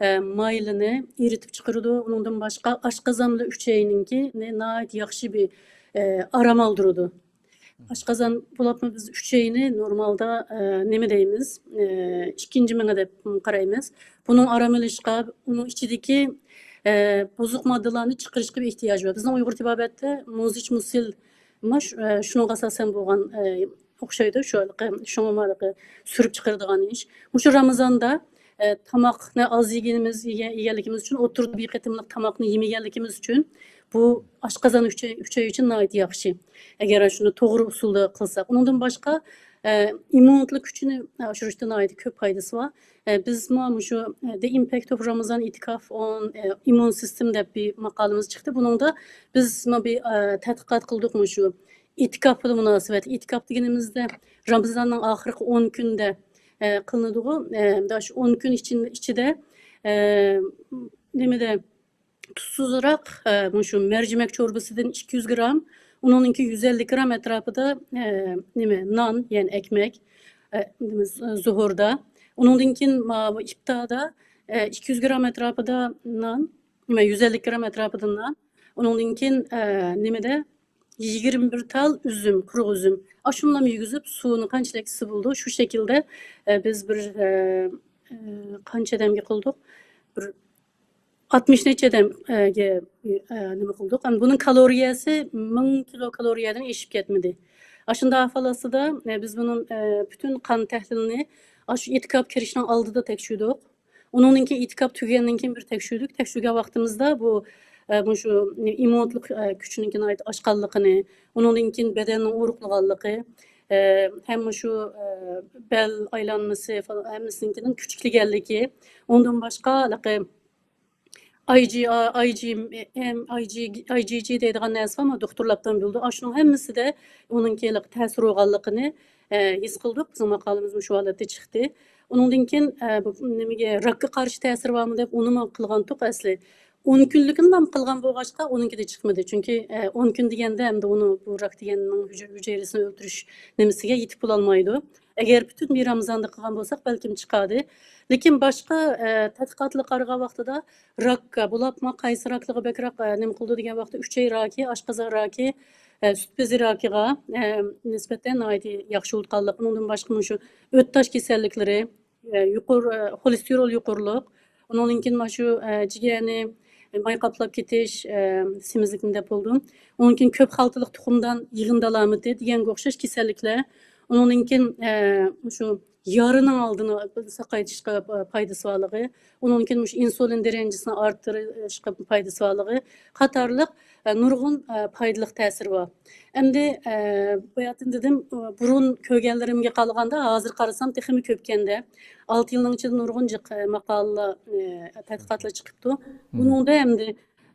ئە، مايلىنى ئېرىتىپ چىقىرىدۇ. ئۇنىڭدىن باشقا ئاشقازان بىلەن ئۈچەينىڭكىنى ناھايىتى ياخشى بىر، ئە، ئارام ئالدۇرىدۇ. ئاشقازان بولۇپمۇ بىز ئۈچەينى نورمالدا، ئە، نېمە دەيمىز؟ ئە، ئىككىنچى مېڭە دەپ قارايمىز. بۇنىڭ ئارام ئېلىشقا، ئۇنىڭ ئىچىدىكى، ئە، بۇزۇق ماددىلارنى چىقىرىشقا بىر ئېھتىياج بار. بىزنىڭ ئۇيغۇر تېبابەتتە مۇزىچ مۇسىل، مۇش-، ئە، شۇنىڭغا ئاساسەن بولغان، ئە، ئوخشايدۇ. شۇ ھېلىقى، شۇڭا ھېلىقى سۈرۈپ چىقىرىدىغان ئىش. مۇشۇ رامىزاندا، ئە، تاماقنى ئاز يېگىنىمىز، يېگەن، يېگەنلىكىمىز ئۈچۈن، ئوتتۇرىدا بىر قېتىملىق تاماقنى يېمىگەنلىكىمىز ئۈچۈن، بۇ ئاشقازان ئۈچەي، ئۈچەي ئۈچۈن ناھايىتى ياخشى. ئەگەر شۇنى توغرا ئۇسۇلدا قىلساق. ئۇنىڭدىن باشقا، ئە، ئىممۇنىتېت كۈچىنى ئاشۇرۇشتا ناھايىتى كۆپ پايدىسى بار. ئە، بىزمۇ مۇشۇ، ئە، The Impact of Ramadan Itikaf on، ئە، Immune System دەپ بىر ماقالىمىز چىقتى. بۇنىڭدا بىزمۇ بىر، ئە، تەتقىقات قىلدۇق مۇشۇ ئېتىكاپ بىلەن مۇناسىۋەتلىك. ئېتىكاپ دېگىنىمىزدە رامىزاننىڭ ئاخىرقى ئون كۈندە، ئە، قىلىنىدىغۇ. ئە، ئەمدى شۇ ئون كۈن ئىچىن-، ئىچىدە، ئە، نېمىدە، تۇزسىزراق، ئە، مۇشۇ مەرجىمەك چوربىسىدىن ئىككى يۈز گرام، ئۇنىڭدىن كېيىن يۈز ئەللىك گرام ئەتراپىدا، ئە، نېمە، نان، يەنى ئەكمەك، ئە، نېمە، ز-، زۇھۇردا. ئۇنىڭدىن كېيىن ماۋۇ ئىپتاردا، ئە، ئىككى يۈز گرام ئەتراپىدا نان، نېمە، يۈز ئەللىك گرام ئەتراپىدا نان. ئۇنىڭدىن كېيىن، ئە، نېمىدە، يىگىرمە بىر تال ئۈزۈم، قۇرۇق ئۈزۈم. ئاشۇنىلا يېگۈزۈپ، سۇنى قانچىلىك ئىچسە بولىدۇ. شۇ شەكىلدە، ئە، بىز بىر، ئە، ئە، قانچە ئادەمگە قىلدۇق؟ بىر ئاتمىش نەچچە ئادەمگە، ئە، نېمە قىلدۇق. ئەمدى بۇنىڭ كالورىيەسى مىڭ كىلو كالورىيەدىن ئېشىپ كەتمىدى. ئاشۇنداق ئەھۋال ئاستىدا، ئە، بىز بۇنىڭ، ئە، پۈتۈن قان تەھلىلىنى ئاشۇ ئېتىكاپ كىرىشنىڭ ئالدىدا تەكشۈردۇق. ئۇنىڭدىن كېيىن ئېتىكاپ تۈگىگەندىن كېيىن بىر تەكشۈردۇق. تەكشۈرگەن ۋاقتىمىزدا بۇ، ئە، مۇشۇ ئىممۇنىتېت، ئە، كۈچىنىڭكى ناھايىتى ئاشقانلىقىنى، ئۇنىڭدىن كېيىن بەدەننىڭ ئورۇقلىغانلىقى، ئە، ھەم مۇشۇ، ئە، بەل ئايلانمىسى فالان ھەممىسىنىڭكىنىڭ كۈچىكلىگەنلىكى، ئۇنىڭدىن باشقا ھېلىقى ئاي جى ئا، ئاي جى ئېم، ئاي جى، ئاي جى جى دەيدىغان نەرسە بار، ئەمما دوختۇرلار ئوبدان بىلىدۇ. ئاشۇنىڭ ھەممىسىدە ئۇنىڭكى ھېلىقى تەسىرى بولغانلىقىنى، ئە، ھېس قىلدۇق. بىزنىڭ ماقالىمىزمۇ شۇ ھالەتتە چىقتى. ئۇنىڭدىن كېيىن، ئە، بۇ نېمىگە، راكقا قارشى تەسىرى بارمۇ دەپ ئۇنىمۇ قىلغانتۇق ئەسلى. ئون كۈنلۈكىنىلا قىلغان بولغاچقا، ئۇنىڭكىدە چىقمىدى. چۈنكى، ئە، ئون كۈن دېگەندە ئەمدى ئۇنى بۇ راك دېگەننىڭ ھۈجە-، ھۈجەيرىسىنى ئۆلتۈرۈش نېمىسىگە يېتىپ بولالمايدۇ. ئەگەر پۈتۈن بىر رامىزاندا قىلغان بولساق، بەلكىم چىقاردى. لېكىن باشقا، ئە، تەتقىقاتلارغا قارىغان ۋاقتىدا راكقا، بولۇپمۇ قايسى راكلارغا بەكرەك، ئە، نېمە قىلىدۇ دېگەن ۋاقىتتا ئۈچەي راكى، ئاشقازان راكى، ئە، سۈت بېزى راكىغا، ئە، نىسبەتەن ناھايىتى ياخشى بولىدىغانلىقى، ئۇنىڭدىن باشقا مۇشۇ ئۆت تاش كېسەللىكلىرى، ئە، يۇقىرى، ئە، خولېستېرول يۇقىرىلىق، ئۇنىڭدىن كېيىن مانا شۇ، ئە، جىگەرنى ماي قاپلاپ كېتىش، ئە، سېمىزلىكنى دەپ بولدۇم. ئۇنىڭدىن كېيىن كۆپ خالتىلىق تۇخۇمدان يىغىندى ئالامىتى دېگەنگە ئوخشاش كېسەللىكلەر. ئۇنىڭدىن كېيىن، ئە، مۇشۇ يارىنىڭ ئالدىنى ساقايتىشقا پايدىسى بارلىقى، ئۇنىڭدىن كېيىن مۇشۇ ئىنسۇلىن دەرىجىسىنى ئارتتۇرۇشقا پايدىسى بارلىقى قاتارلىق، ئە، نۇرغۇن، ئە، پايدىلىق تەسىرى بار. ئەمدى، ئە، باياتىن دېدىم، بۇرۇن كۆرگەنلىرىمگە قارىغاندا ھازىر قارىسام تېخىمۇ كۆپكەندە. ئالتە يىلنىڭ ئىچىدە نۇرغۇن جىق، ئە، ماقالىلەر، ئە، تەتقىقاتلار چىقىپتۇ. بۇنىڭدا ئەمدى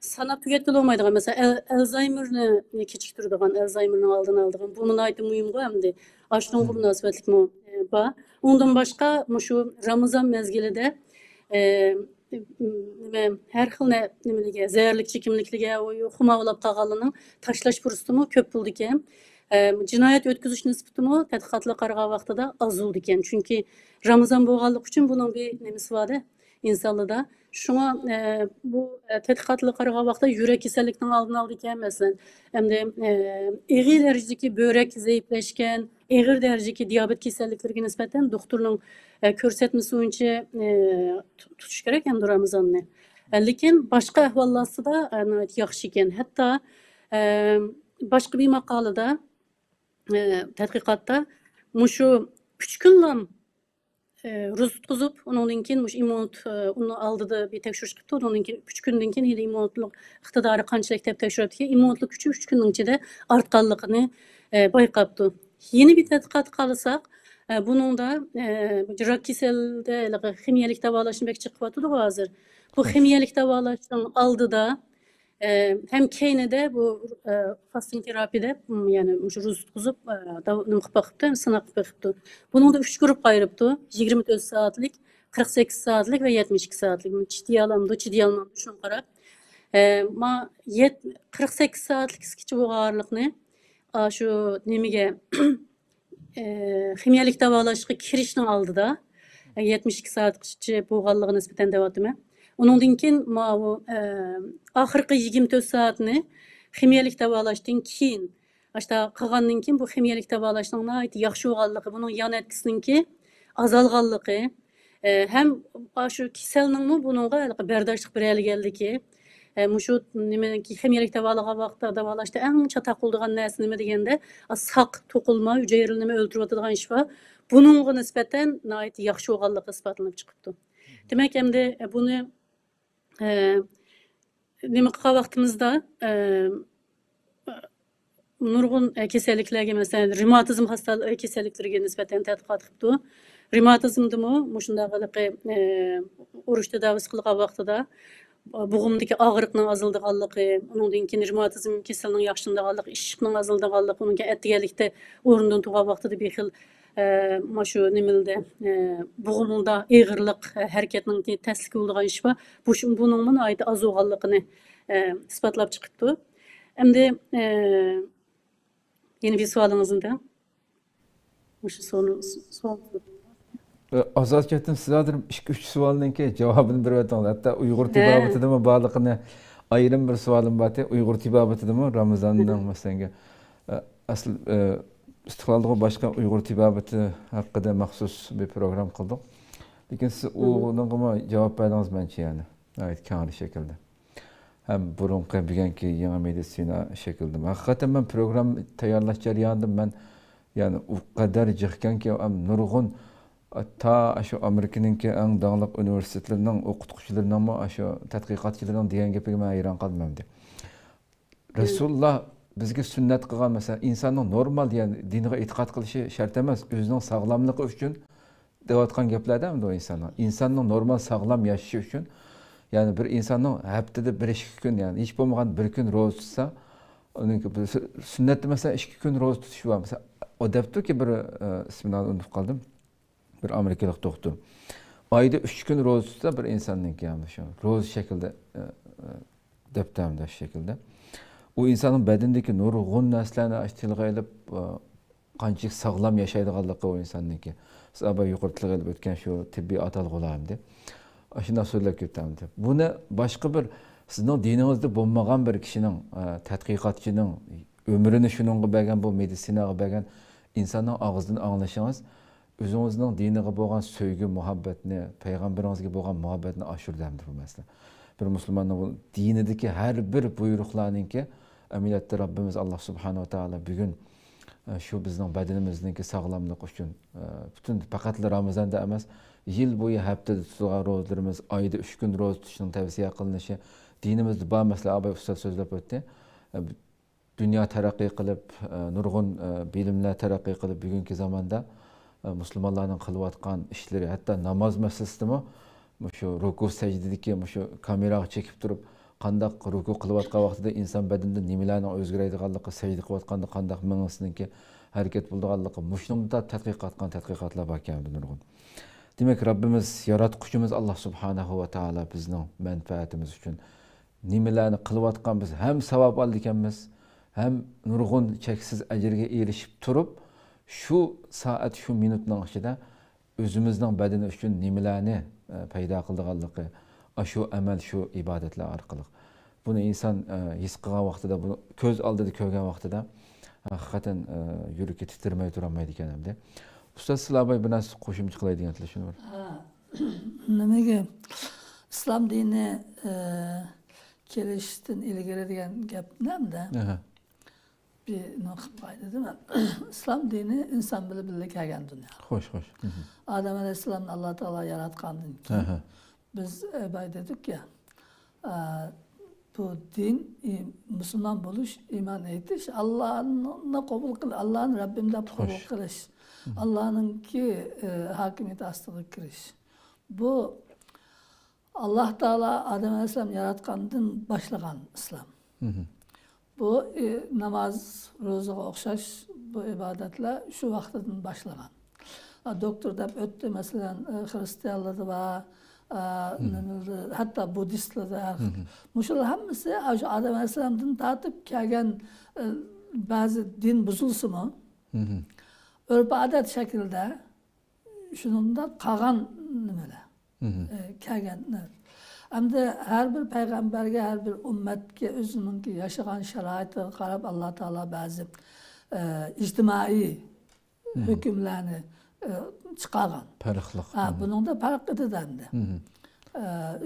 ساناپ تۈگەتكىلى بولمايدىغان، مەسىلەن، ئەل-، ئەلزايمېرنى كېچىكتۈرىدىغان، ئەلزايمېرنىڭ ئالدىنى ئالىدىغان، بۇ ناھايىتى مۇھىمغۇ ئەمدى. ئاشۇنىڭغا مۇناسىۋەتلىكمۇ، ئە، بار. ئۇنىڭدىن باشقا مۇشۇ رامىزان مەزگىلىدە، ئە، نېمە، ھەر خىل نە-، نېمىلىگە، زەھەرلىك چېكىملىكلىگە، خۇمار ئۇلاپ قالغانلارنىڭ تاشلاش پۇرسىتىمۇ كۆپ بولىدىكەن. ئە، جىنايەت ئۆتكۈزۈش نىسبىتىمۇ تەتقىقاتلارغا قارىغان ۋاقتىدا ئاز بولىدىكەن. چۈنكى رامىزان بولغانلىقى ئۈچۈن بۇنىڭ بىر نېمىسى بار-دە، ئىنسانلاردا. شۇڭا، ئە، بۇ، ئە، تەتقىقاتلارغا قارىغان ۋاقىتتا يۈرەك كېسەللىكىنىڭ ئالدىنى ئالىدىكەن، مەسىلەن. ئەمدى، ئە، ئېغىر دەرىجىدىكى بۆرەك زەئىپلەشكەن، ئېغىر دەرىجىدىكى دىيابېت كېسەللىكلىرىگە نىسبەتەن دوختۇرنىڭ، ئە، كۆرسەتمىسى بويىچە، ئە، تۇ-، تۇتۇش كېرەك ئەمدى رامىزاننى. ئە، لېكىن باشقا ئەھۋاللار ئاستىدا، ئە، ناھايىتى ياخشى ئىكەن. ھەتتا، ئە، باشقا بىر ماقالىدا، ئە، تەتقىقاتتا مۇشۇ ئۈچ كۈنلام ئى، روزا تۇتقۇزۇپ، ئۇنىڭدىن كېيىن مۇشۇ ئىممۇنىتېت، ئى، ئۇنىڭ ئالدىدا بىر تەكشۈرۈش قىپتۇ. ئۇنىڭدىن كېيىن ئۈچ كۈندىن كېيىن يەنە ئىممۇنىتېتلىق ئىقتىدارى قانچىلىك دەپ تەكشۈرۈپتىكەن. ئىممۇنىتېتلىق كۈچى ئۈچ كۈننىڭ ئىچىدە ئارتقانلىقىنى، ئى، بايقاپتۇ. يەنە بىر تەتقىقاتقا قارىساق، ئى، بۇنىڭدا، ئى، راك كېسەلدە ھېلىقى خىمىيەلىك داۋالاشنى بەك جىق قىلىۋاتىدۇغۇ ھازىر. بۇ خىمىيەلىك داۋالاشنىڭ ئالدىدا، ئى، ھەم كەينىدە بۇ، ئى، فاستىنگ تېراپى دەپ، م، يەنى مۇشۇ روزا تۇتقۇزۇپ، ئى، داۋ-، نېمە قىلىپ باقىپتۇ، ھەم سىناق قىلىپ بېقىپتۇ. بۇنىڭدا ئۈچ گۇرۇپپا ئايرىپتۇ. يىگىرمە تۆت سائەتلىك، قىرىق سەككىز سائەتلىك ۋە يەتمىش ئىككى سائەتلىك. چىدىيالامدۇ، چىدىيالمامدۇ، شۇنىڭغا قاراپ. ئى، ما يەت-، قىرىق سەككىز سائەتلىككىچە بولغانلىقنى، ئا، شۇ نېمىگە، ئى، خىمىيەلىك داۋالاشقا كىرىشنىڭ ئالدىدا، ئى، يەتمىش ئىككى سائەتكىچە بولغانلىقىغا نىسبەتەن دەۋاتىمەن. ئۇنىڭدىن كېيىن ماۋۇ، ئى، ئاخىرقى يىگىرمە تۆت سائەتنى خىمىيەلىك داۋالاشتىن كېيىن ئاشتا قىلغاندىن كېيىن بۇ خىمىيەلىك داۋالاشنىڭ ناھايىتى ياخشى بولغانلىقى، بۇنىڭ يان ئەتكىسىنىڭكى ئازالغانلىقى، ئە، ھەم شۇ كېسەلنىڭمۇ بۇنىڭغا ھېلىقى بەرداشلىق بېرەلىگەنلىكى، ئە، مۇشۇ نېمە، خىمىيەلىك داۋالىغان ۋاقىتتا، داۋالاشتا ئەڭ چاتاق بولىدىغان نەرسە نېمە دېگەندە، ساق توقۇلما ھۈجەيرىلىرىنى ئۆلتۈرۈۋاتىدىغان ئىش بار. بۇنىڭغا نىسبەتەن ناھايىتى ياخشى بولغانلىقى ئىسپاتلىنىپ چىقىپتۇ. دېمەك، ئەمدى بۇنى، ئە، نېمە قىلغان ۋاقتىمىزدا، ئە، نۇرغۇن، ئە، كېسەللىكلەرگە، مەسىلەن، رېماتىزم خاستا-، كېسەللىكلىرىگە نىسبەتەن تەتقىقات قىپتۇ. رېماتىزمدىمۇ مۇشۇنداق ھېلىقى، ئە، ئۇرۇش تەداۋىسى قىلغان ۋاقتىدا، بوغۇمدىكى ئاغرىقنىڭ ئازىلىدىغانلىقى، ئۇنىڭدىن كېيىن رېماتىزم كېسىلىنىڭ ياخشىلىنىدىغانلىقى، ئىششىقنىڭ ئازىلىدىغانلىقى، ئۇنىڭ كېيىن ئەتىگەنلىكتە ئورنىدىن تۇرغان ۋاقتىدا بىر خىل، ئە، مانا شۇ نېمىلدە، ئە، بوغۇملىدا ئېغىرلىق، ئە، ھەرىكەتنىڭ تەسلىكى بولىدىغان ئىش بار. بۇ شۇ، بۇنىڭمۇ ناھايىتى ئاز بولغانلىقىنى، ئە، ئىسپاتلاپ چىقىپتۇ. ئەمدى، ئە، يەنە بىر سوئالىڭىزنى دەڭ. مۇشۇ سوئالنى، سوئال. ئازاد كەتتىم، سىز ھازىر ئىككى، ئۈچ سوئالنىڭكى جاۋابىنى بېرىۋەتتىڭىز. ھەتتا ئۇيغۇر تېبابىتىدىمۇ بارلىقىنى، ئايرىم بىر سوئالىم بار ئىدى. ئۇيغۇر تېبابىتىدىمۇ رامىزاننىڭ مەسىلەنگە، ئە، ئەسلى، ئە، ئىستىقلالدىغۇ باشقا ئۇيغۇر تېبابىتى ھەققىدە مەخسۇس بىر پروگرامما قىلدۇق. لېكىن سىز ئۇنىڭغىمۇ جاۋاب بەردىڭىز مەنچە، يەنى ناھايىتى كەڭرى شەكىلدە. ھەم بۇرۇنقى، بۈگۈنكى يېڭى مېدىتسىنا شەكلىدىمۇ. ھەقىقەتەن مەن پروگرامما تەييارلاش جەريانىدا مەن، يەنى ئۇ قەدەر جىقكەنكى، ھەم نۇرغۇن، تا شۇ ئامېرىكىنىڭكى ئەڭ داڭلىق ئۇنىۋېرسىتېتلىرىنىڭ ئوقۇتقۇچىلىرىنىڭمۇ، شۇ تەتقىقاتچىلىرىنىڭ دېگەن گېپىگە مەن ھەيران قالدىم ئەمدى. رەسۇلۇللا بىزگە سۈننەت قىلغان، مەسىلەن، ئىنساننىڭ نورمال، يەنى دىنغا ئېتىقاد قىلىشى شەرت ئەمەس، ئۆزىنىڭ ساغلاملىقى ئۈچۈن دەۋاتقان گەپلەردە ئەمدى ئۇ ئىنساننىڭ، ئىنساننىڭ نورمال ساغلام ياشىشى ئۈچۈن، يەنى بىر ئىنساننىڭ ھەپتىدە بىر ئىككى كۈن، يەنى ھېچ بولمىغان بىر كۈن روزا تۇتسا، ئۇنىڭ بىر سۈ-، سۈننەتتە، مەسىلەن، ئىككى كۈن روزا تۇتۇش بار. مەسىلەن، ئۇ دەپتۇكى بىر، ئە، ئىسمىنى ئۇنتۇپ قالدىم. بىر ئامېرىكىلىق دوختۇر. ئايدا ئۈچ كۈن روزا تۇتسا بىر ئىنساننىڭكى، يەنى شۇ روزا شەكلىدە، ئە، ئە، دەپتۇ ئەمدى شۇ شەكىلدە. ئۇ ئىنساننىڭ بەدىنىدىكى نۇرغۇن نەرسىلەرنى ئاشۇ تىلغا ئېلىپ، ئە، قانچىلىك ساغلام ياشايدىغانلىقى ئۇ ئىنساننىڭكى. سىز ئاباي يۇقىرىدا تىلغا ئېلىپ ئۆتكەن شۇ تېببىي ئاتالغۇلار ئەمدى. ئاشۇنداق سۆزلەپ كېتەمدى. بۇنى باشقا بىر، سىزنىڭ دىنىڭىزدا بولمىغان بىر كىشىنىڭ، ئە، تەتقىقاتچىنىڭ ئۆمرىنى شۇنىڭغا بەرگەن، بۇ مېدىتسىناغا بەرگەن ئىنساننىڭ ئاغزىدىن ئاڭلىشىڭىز، ئۆزىڭىزنىڭ دىنىغا بولغان سۆيگۈ، مۇھەببەتنى، پەيغەمبىرىڭىزگە بولغان مۇھەببەتنى ئاشۇرىدۇ ئەمدى بۇ مەسىلە. بىر مۇسۇلماننىڭ بۇ دىنىدىكى ھەر بىر بۇيرۇقلارنىڭكى، ئەمەلىيەتتە رەببىمىز ئاللا سۇبھانەھۇ ۋە تائالا بۈگۈن، ئە، شۇ بىزنىڭ بەدىنىمىزنىڭكى ساغلاملىقى ئۈچۈن، ئە، پۈتۈن پەقەتلا رامىزاندا ئەمەس، يىل بويى ھەپتىدە تۇتىدىغان روزىلىرىمىز، ئايدا ئۈچ كۈن روزا تۇتۇشنىڭ تەۋسىيە قىلىنىشى دىنىمىزدا بار مەسىلە، ئاباي ئۇستاز سۆزلەپ ئۆتتى. ئە، دۇنيا تەرەققىي قىلىپ، ئە، نۇرغۇن، ئە، بىلىملەر تەرەققىي قىلىپ، بۈگۈنكى زاماندا، ئە، مۇسۇلمانلارنىڭ قىلىۋاتقان ئىشلىرى، ھەتتا ناماز مەسىلىسىدىمۇ مۇشۇ رۇكۇ سەجدىدىكى مۇشۇ كامېراغا چېكىپ تۇرۇپ، قانداق رۇكۇ قىلىۋاتقان ۋاقتىدا ئىنسان بەدىنىدە نېمىلەرنىڭ ئۆزگىرەيدىغانلىقى، سەجدە قىلىۋاتقاندا قانداق مېڭىسىنىڭكى ھەرىكەت بولىدىغانلىقى، مۇشۇنىڭدا تەتقىق قىلغان تەتقىقاتلار باركەن نۇرغۇن. دېمەك، رەببىمىز، ياراتقۇچىمىز ئاللا سۇبھانەھۇ ۋە تائالا بىزنىڭ مەنپەئەتىمىز ئۈچۈن نېمىلەرنى قىلىۋاتقان، بىز ھەم ساۋاب ئالىدىكەنمىز، ھەم نۇرغۇن چەكسىز ئەجىرگە ئېرىشىپ تۇرۇپ، شۇ سائەت، شۇ مىنۇتنىڭ ئىچىدە ئۆزىمىزنىڭ بەدىنى ئۈچۈن نېمىلەرنى، ئە، پەيدا قىلىدىغانلىقى، ئاشۇ ئەمەل، شۇ ئىبادەتلەر ئارقىلىق. بۇنى ئىنسان، ئە، ھېس قىلغان ۋاقتىدا، بۇنى كۆز ئالدىدا كۆرگەن ۋاقتىدا، ھەقىقەتەن، ئە، يۈرىكى تىترىمەي تۇرالمايدىكەن ئەمدى. ئۇستاز، سىلەر بىر نەرسە قوشۇمچە قىلاي دېگەن تىلەشۈم بار. ھە. نېمىگە؟ ئىسلام دىنى، ئە، كېلىشتىن ئىلگىرى دېگەن گەپ نەمدە؟ ئەھە. بىر نۇقتا قىلىپ قوياي دېدىم. ئىسلام دىنى ئىنسان بىلەن بىللە كەلگەن دۇنيا. خوش، خوش. مھم. ئادەم ئەلەيھىسسالامنى ئاللا تائالا ياراتقاندىن كېيىن ئەھە. بىز، ئە، بايا دېدۇقكى، ئە، بۇ دىن، ئى-، مۇسۇلمان بولۇش، ئىمان ئېيتىش، ئاللانى قوبۇل قىل-، ئاللانى رەببىم دەپ قوبۇل خوش. قىلىش، مھم. ئاللانىڭكى، ئە، ھاكىمىيىتى ئاستىغا كىرىش. بۇ ئاللا تائالا ئادەم ئەلەيھىسسالام ياراتقاندىن باشلىغان ئىسلام. مھم. بۇ، ئى، ناماز، روزىغا ئوخشاش بۇ ئىبادەتلەر شۇ ۋاقتىدىن باشلىغان. ئا، دوكتور دەپ ئۆتتى، مەسىلەن، ئى، خرىستىيانلاردا بار، ئا، مھم. نېمىلەردە، ھەتتا بۇددىستلاردا ھەر خىل. مھم. مۇشۇلار ھەممىسى، ئا، شۇ ئادەم ئەلەيھىسسالامدىن تارتىپ كەلگەن، ئى، بەزى دىن بۇزۇلسىمۇ، مھم. ئۆرپ-ئادەت شەكلىدە شۇنىڭدا قالغان نېمىلەر، مھم. ئى، كەلگەن. ئەمدى ھەر بىر پەيغەمبەرگە، ھەر بىر ئۈممەتكە ئۆزىنىڭكى ياشىغان شارائىتىغا قاراپ ئاللا تائالا بەزى ئە، ئىجتىمائىي ھۆكۈملەرنى، ئە، چىقارغان. پەرقلىق. ھە، بۇنىڭدا پەرق ئىدى ئەمدى. ئە،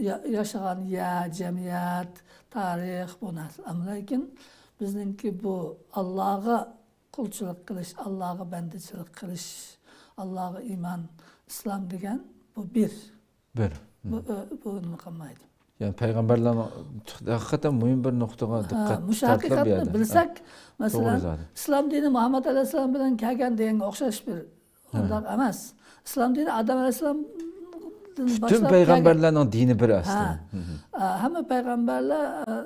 يا-، ياشىغان يەر، جەمئىيەت، تارىخ، بۇ نەرسە. ئەمما لېكىن بىزنىڭكى بۇ ئاللاغا قۇلچىلىق قىلىش، ئاللاغا بەندىچىلىك قىلىش، ئاللاغا ئىمان، ئىسلام دېگەن بۇ بىر. بىر. بۇ، ئۆ-، بۇ نېمە قىلمايدۇ. يەنى پەيغەمبەرلەرنىڭ ھەقىقەتەن مۇھىم بىر نۇقتىغا ھە، دىققەت مۇشۇ تارتىلىپ بۇ ھەقىقەتنى يەردە. بىلسەك، ھە. مەسىلەن، توغرا زادى. ئىسلام دىنى مۇھەممەد ئەلەيھىسسالام بىلەن كەلگەن دېگەنگە ئوخشاش بىر ھە. ئۇنداق ئەمەس. ئىسلام دىنى ئادەم ئەلەيھىسسالامدىن پۈتۈن باشلاپ پەيغەمبەرلەرنىڭ كەلگەن. دىنى بىر ھە. ئەسلى. ھە. ھە، ھەممە پەيغەمبەرلەر، ئە،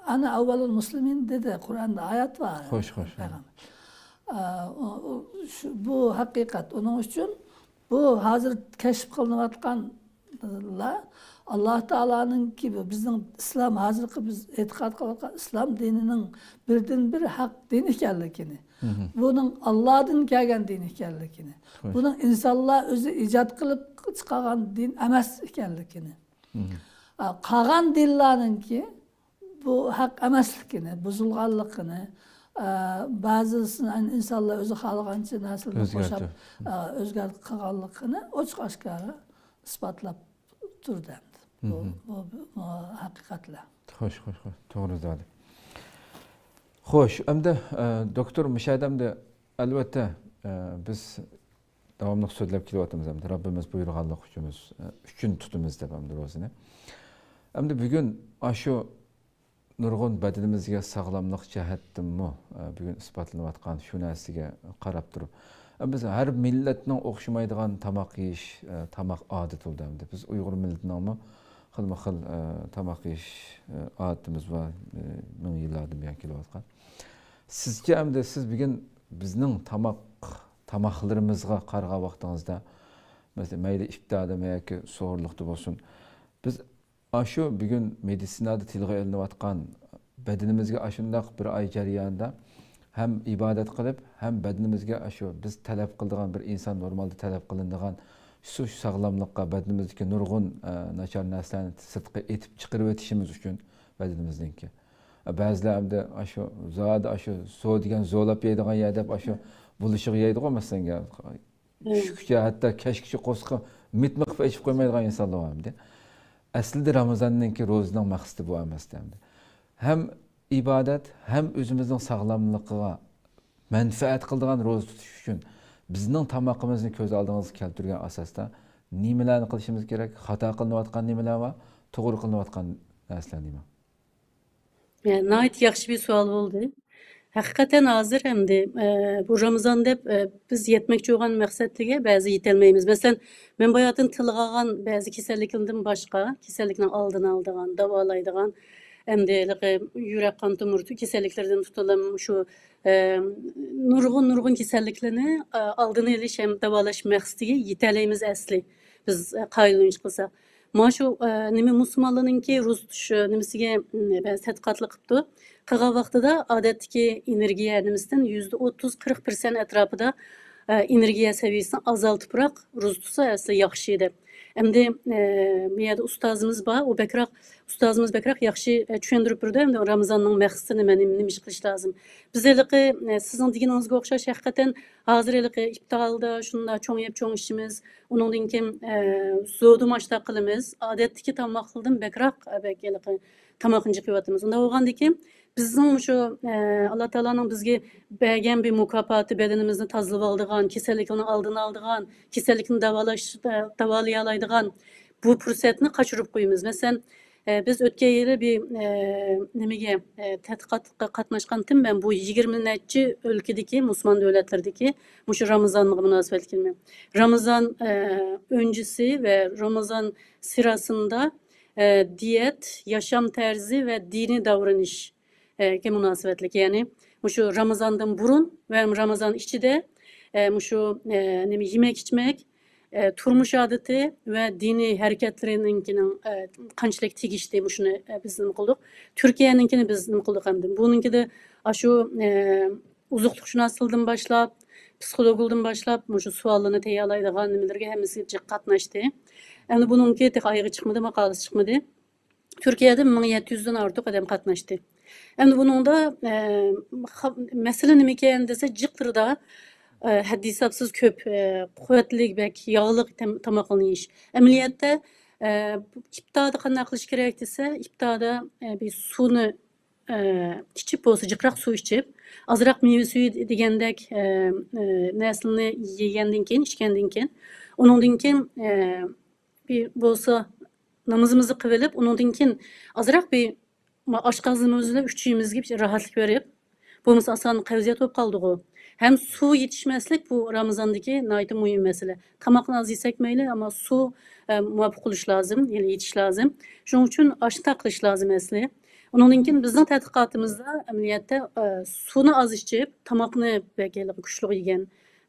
ئەنە ئەۋۋەلۇل مۇسلىمىن دېدى. قۇرئاندا ئايەت بار. خوش، خوش، ھە. پەيغەمبەر. ئە، ئۇ، ئۇ، شۇ، بۇ ھەقىقەت. ئۇنىڭ ئۈچۈن بۇ ھازىر كەشىپ قىلىنىۋاتقانلار ئاللا تائالانىڭكى، بۇ بىزنىڭ ئىسلام، ھازىرقى بىز ئېتىقاد قىلىۋاتقان ئىسلام دىنىنىڭ بىردىنبىر ھەق دىن ئىكەنلىكىنى، بۇنىڭ ئاللادىن كەلگەن دىن ئىكەنلىكىنى، بۇنىڭ ئىنسانلار ئۆزى ئىجاد قىلىپ چىقارغان دىن ئەمەس ئىكەنلىكىنى، ئا، قالغان دىنلارنىڭكى بۇ ھەق ئەمەسلىكىنى، بۇزۇلغانلىقىنى، ئە، بەزىسىنى ئىنسانلار ئۆزى خالىغانچە نەرسىلەرنى قوشاپ، ئە، ئۆزگەرتىپ قىلغانلىقىنى ئوچۇق ئاشكارا ئىسپاتلاپ تۇردى ئەمدى. بۇ، بۇ، بۇ ھەقىقەتلەر. خوش، خوش، خوش. توغرا زادى. خوش، ئەمدى، ئە، دوكتور مۇشاھىدەمدە، ئەلۋەتتە، ئە، بىز داۋاملىق سۆزلەپ كېلىۋاتىمىز ئەمدى. رەببىمىز بۇيرۇغانلىق ئۈچۈن، ئۈچۈن تۇتىمىز دەپ ئەمدى روزىنى. ئەمدى بۈگۈن ئاشۇ نۇرغۇن بەدىنىمىزگە ساغلاملىق جەھەتتىنمۇ، ئە، بۈگۈن ئىسپاتلىنىۋاتقان شۇ نەرسىگە قاراپ تۇرۇپ، ئە، بىز ھەر مىللەتنىڭ ئوخشىمايدىغان تاماق يېيىش، ئە، تاماق ئادىتى بولدى ئەمدى. بىز ئۇيغۇر مىللىتىنىڭمۇ خىلمۇ خىل، ئە، تاماق يېيىش، ئە، ئادىتىمىز بار، ئە، مىڭ يىللاردىن بۇيان كېلىۋاتقان. سىزچە ئەمدى سىز بۈگۈن بىزنىڭ تاماق، تاماقلىرىمىزغا قارىغان ۋاقتىڭىزدا، مەسىلەن، مەيلى ئىپتاردىمۇ ياكى سوھۇرلۇقتا بولسۇن، بىز ئاشۇ بۈگۈن مېدىتسىنادا تىلغا ئېلىنىۋاتقان بەدىنىمىزگە ئاشۇنداق بىر ئاي جەريانىدا ھەم ئىبادەت قىلىپ، ھەم بەدىنىمىزگە ئاشۇ بىز تەلەپ قىلىدىغان، بىر ئىنسان نورمالدا تەلەپ قىلىنىدىغان شۇ ساغلاملىققا، بەدىنىمىزدىكى نۇرغۇن، ئە، ناچار نەرسىلەرنى سىرتقا ئېتىپ چىقىرىۋېتىشىمىز ئۈچۈن بەدىنىمىزنىڭكى. بەزىلەر ئەمدى ئاشۇ زادى ئاشۇ سو دېگەن زورلاپ يەيدىغان يەر دەپ ئاشۇ بولۇشىغا يەيدىغۇ، مەسىلەن، چۈشكىچە، ھەتتا كەچكىچە قورسىقى مىتمىق ئېچىپ قويمايدىغان ئىنسانلار بار ئەمدى. ئەسلىدە رامىزاننىڭكى روزىنىڭ مەقسىتى بۇ ئەمەستى ئەمدى. ھەم ئىبادەت، ھەم ئۆزىمىزنىڭ ساغلاملىقىغا مەنپەئەت قىلىدىغان روزا تۇتۇش ئۈچۈن بىزنىڭ تامىقىمىزنى كۆز ئالدىڭىزغا كەلتۈرگەن ئاساستا نېمىلەرنى قىلىشىمىز كېرەك؟ خاتا قىلىنىۋاتقان نېمىلەر بار؟ توغرا قىلىنىۋاتقان نەرسىلەر نېمە؟ ئە، ناھايىتى ياخشى بىر سوئال بولدى. ھەقىقەتەن ھازىر ئەمدى، ئە، بۇ رامىزان دەپ، ئە، بىز يەتمەكچى بولغان مەقسەتلەرگە بەزى يېتەلمەيمىز. مەسىلەن، مەن باياتىن تىلغا ئالغان بەزى كېسەللىكلەردىن باشقا، كېسەللىكنىڭ ئالدىنى ئالىدىغان، داۋالايدىغان، ئەمدى ھېلىقى يۈرەك قان تومۇر كېسەللىكلىرىدىن تۇتۇلۇپ شۇ، ئە، نۇرغۇن، نۇرغۇن كېسەللىكلەرنى، ئە، ئالدىنى ئېلىش ھەم داۋالاش مەقسىتىگە يېتەلەيمىز ئەسلى. بىز، ئە، قايىل ئويۇنچۇق قىلساق. مانا شۇ، ئە، نېمە، مۇسۇلمانلارنىڭكى روزا تۇتۇش، ئە، نېمىسىگە، م، بەزى تەتقىقاتلار قىپتۇ. قىلغان ۋاقتىدا ئادەتتىكى ئېنېرگىيە نېمىسىدىن يۈزدە ئوتتۇز، قىرىق پىرسەنت ئەتراپىدا، ئە، ئېنېرگىيە سەۋىيەسىنى ئازالتىپراق روزا تۇتسا ئەسلى ياخشى دەپ. ئەمدى، ئە، بۇ يەردە ئۇستازىمىز بار، ئۇ بەكرەك، ئۇستازىمىز بەكرەك ياخشى، ئە، چۈشەندۈرۈپ بېرىدۇ. ئەمدى رامىزاننىڭ مەقسىتى نېمە، نېمە، نېمە ئىش قىلىش لازىم. بىز ھېلىقى، ئە، سىزنىڭ دېگىنىڭىزگە ئوخشاش ھەقىقەتەن ھازىر ھېلىقى ئىپتاردا شۇنداق چوڭ يەپ چوڭ ئىچىمىز، ئۇنىڭدىن كېيىن، ئە، زوردۇم ئاشتاق قىلىمىز. ئادەتتىكى تاماقلىرىدىن بەكرەك، ئە، بەك ھېلىقى تاماقنى جىق يەۋاتىمىز. ئۇنداق بولغاندىكىن بىزنىڭ مۇشۇ، ئە، ئاللا تائالانىڭ بىزگە بەرگەن بىر مۇكاپاتى، بەدىنىمىزنى تازىلىۋالىدىغان، كېسەللىكنىڭ ئالدىنى ئالىدىغان، كېسەللىكنى داۋالاش، ئە، داۋالىيالايدىغان بۇ پۇرسەتنى قاچۇرۇپ قويىمىز. مەسىلەن، ئە، بىز ئۆتكەن يىلى بىر، ئە، نېمىگە، ئە، تەتقىقاتقا قاتناشقانتىم مەن، بۇ يىگىرمە نەچچە ئۆلكىدىكى، مۇسۇلمان دۆلەتلىرىدىكى مۇشۇ رامىزانغا مۇناسىۋەتلىك نېمە. رامىزان، ئە، ئۆنجىسى ۋە رامىزان سىراسىندا، ئە، دىيەت، ياشام تەرزى ۋە دىنىي داۋرىنىش، ئە، گە مۇناسىۋەتلىك. يەنى مۇشۇ رامىزاندىن بۇرۇن ۋە رامىزان ئىچىدە، ئە، مۇشۇ، ئە، نېمە، يېمەك ئىچمەك، ئە، تۇرمۇش ئادىتى ۋە دىنىي ھەرىكەتلىرىنىڭكىنىڭ، ئە، قانچىلىك تېگىشتى، مۇشۇنى، ئە، بىز نېمە قىلدۇق. تۈركىيەنىڭكىنى بىز نېمە قىلدۇق ئەمدى. بۇنىڭكىدە ئاشۇ، ئە، ئوزۇقلۇقشۇناسلىقتىن باشلاپ، پسىخولوگلىدىن باشلاپ، مۇشۇ سوئاللارنى تەييارلايدىغان نېمىلىرىگە ھەممىسى جىق قاتناشتى. ئەمدى بۇنىڭكى تېخى ئايىغى چىقمىدى، ماقالىسى چىقمىدى. تۈركىيەدە مىڭ يەتتە يۈزدىن ئارتۇق ئادەم قاتناشتى. ئەمدى بۇنىڭدا، ئە، خا-، مەسىلە نېمىكەن دېسە، جىقلىرىدا، ئە، ھەددى ھېسابسىز كۆپ، ئە، قۇۋۋەتلىك، بەك ياغلىق تام-، تاماقلارنى يېيىش. ئەمەلىيەتتە، ئە، ئىپتاردا قانداق قىلىش كېرەك دېسە، ئىپتاردا، ئە، بىر سۇنى، ئە، ئىچىپ، بولسا جىقراق سۇ ئىچىپ، ئازراق مېۋە سۈيى دېگەندەك، ئە، ئە، نەرسىلەرنى يېگەندىن كېيىن، ئىچكەندىن كېيىن، ئۇنىڭدىن كېيىن، ئە، بىر بولسا نامىزىمىزنى قىلىۋېلىپ، ئۇنىڭدىن كېيىن ئازراق بىر ما-، ئاشقازىنىمىز بىلەن ئۈچىيىمىزگە بىر راھەتلىك بېرىپ، بولمىسا ئاسان قەۋزىيەت بولۇپ قالىدىغۇ. ھەم سۇ يېتىشمەسلىك بۇ رامىزاندىكى ناھايىتى مۇھىم مەسىلە. تاماقنى ئاز يېسەك مەيلى، ئەمما سۇ، ئە، مۇۋاپىق بولۇش لازىم، يەنى يېتىش لازىم. شۇنىڭ ئۈچۈن ئاشۇنداق قىلىش لازىم ئەسلى. ئۇنىڭدىن كېيىن بىزنىڭ تەتقىقاتىمىزدا ئەمەلىيەتتە، ئە، سۇنى ئاز ئىچىپ، تاماقنى بەك ھېلىقى كۈچلۈك يېگەن،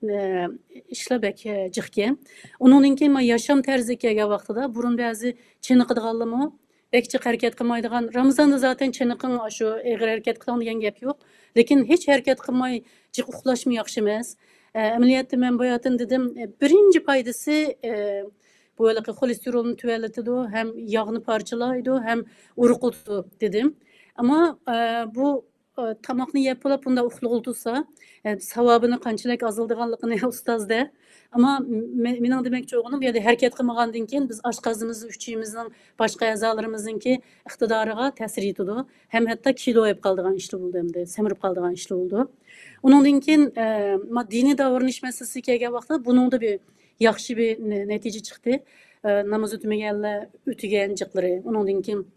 ئە، ئىشلار بەك، ئە، جىقكەن. ئۇنىڭدىن كېيىن مانا ياشام تەرزىگە كەلگەن ۋاقتىدا بۇرۇن بەزى چېنىقىدىغانلارمۇ بەك جىق ھەرىكەت قىلمايدىغان، رامىزاندا زاتەن چېنىقىڭ، ئاشۇ ئېغىر ھەرىكەت قىلىڭ دېگەن گەپ يوق. لېكىن ھېچ ھەرىكەت قىلماي جىق ئۇخلاشمۇ ياخشى ئەمەس. ئە، ئەمەلىيەتتە مەن باياتىن دېدىم، ئە، بىرىنچى پايدىسى، ئە، بۇ ھېلىقى خولېستېرولنى تۆۋەنلىتىدۇ، ھەم ياغنى پارچىلايدۇ، ھەم ئورۇقلىتىدۇ دېدىم. ئەمما، ئە، بۇ، ئە، تاماقنى يەپ بولۇپ بۇنداق ئۇخلىغىلى تۇرسا، ئە، ساۋابىنى قانچىلىك ئازلىدىغانلىقىنى ئۇستاز دە. ئەمما مە-، مېنىڭ دېمەكچى بولغىنىم، يەنى ھەرىكەت قىلمىغاندىن كېيىن بىز ئاشقازىنىمىز، ئۈچىيىمىزنىڭ باشقا ئەزالىرىمىزنىڭكى ئىقتىدارىغا تەسىر يېتىدۇ. ھەم ھەتتا كىلو ئېلىپ قالىدىغان ئىشلار بولىدۇ، ئەمدى سەمرىپ قالىدىغان ئىشلار بولىدۇ. ئۇنىڭدىن كېيىن، ئە، ما-، دىنىي داۋرىنىش مەسىلىسىگە كەلگەن ۋاقىتتا بۇنىڭدا بىر ياخشى بىر نە-، نەتىجە چىقتى. ئە، ناماز ئۆتىمىگەنلەر ئۆتىگەن جىقلىرى. ئۇنىڭدىن كېيىن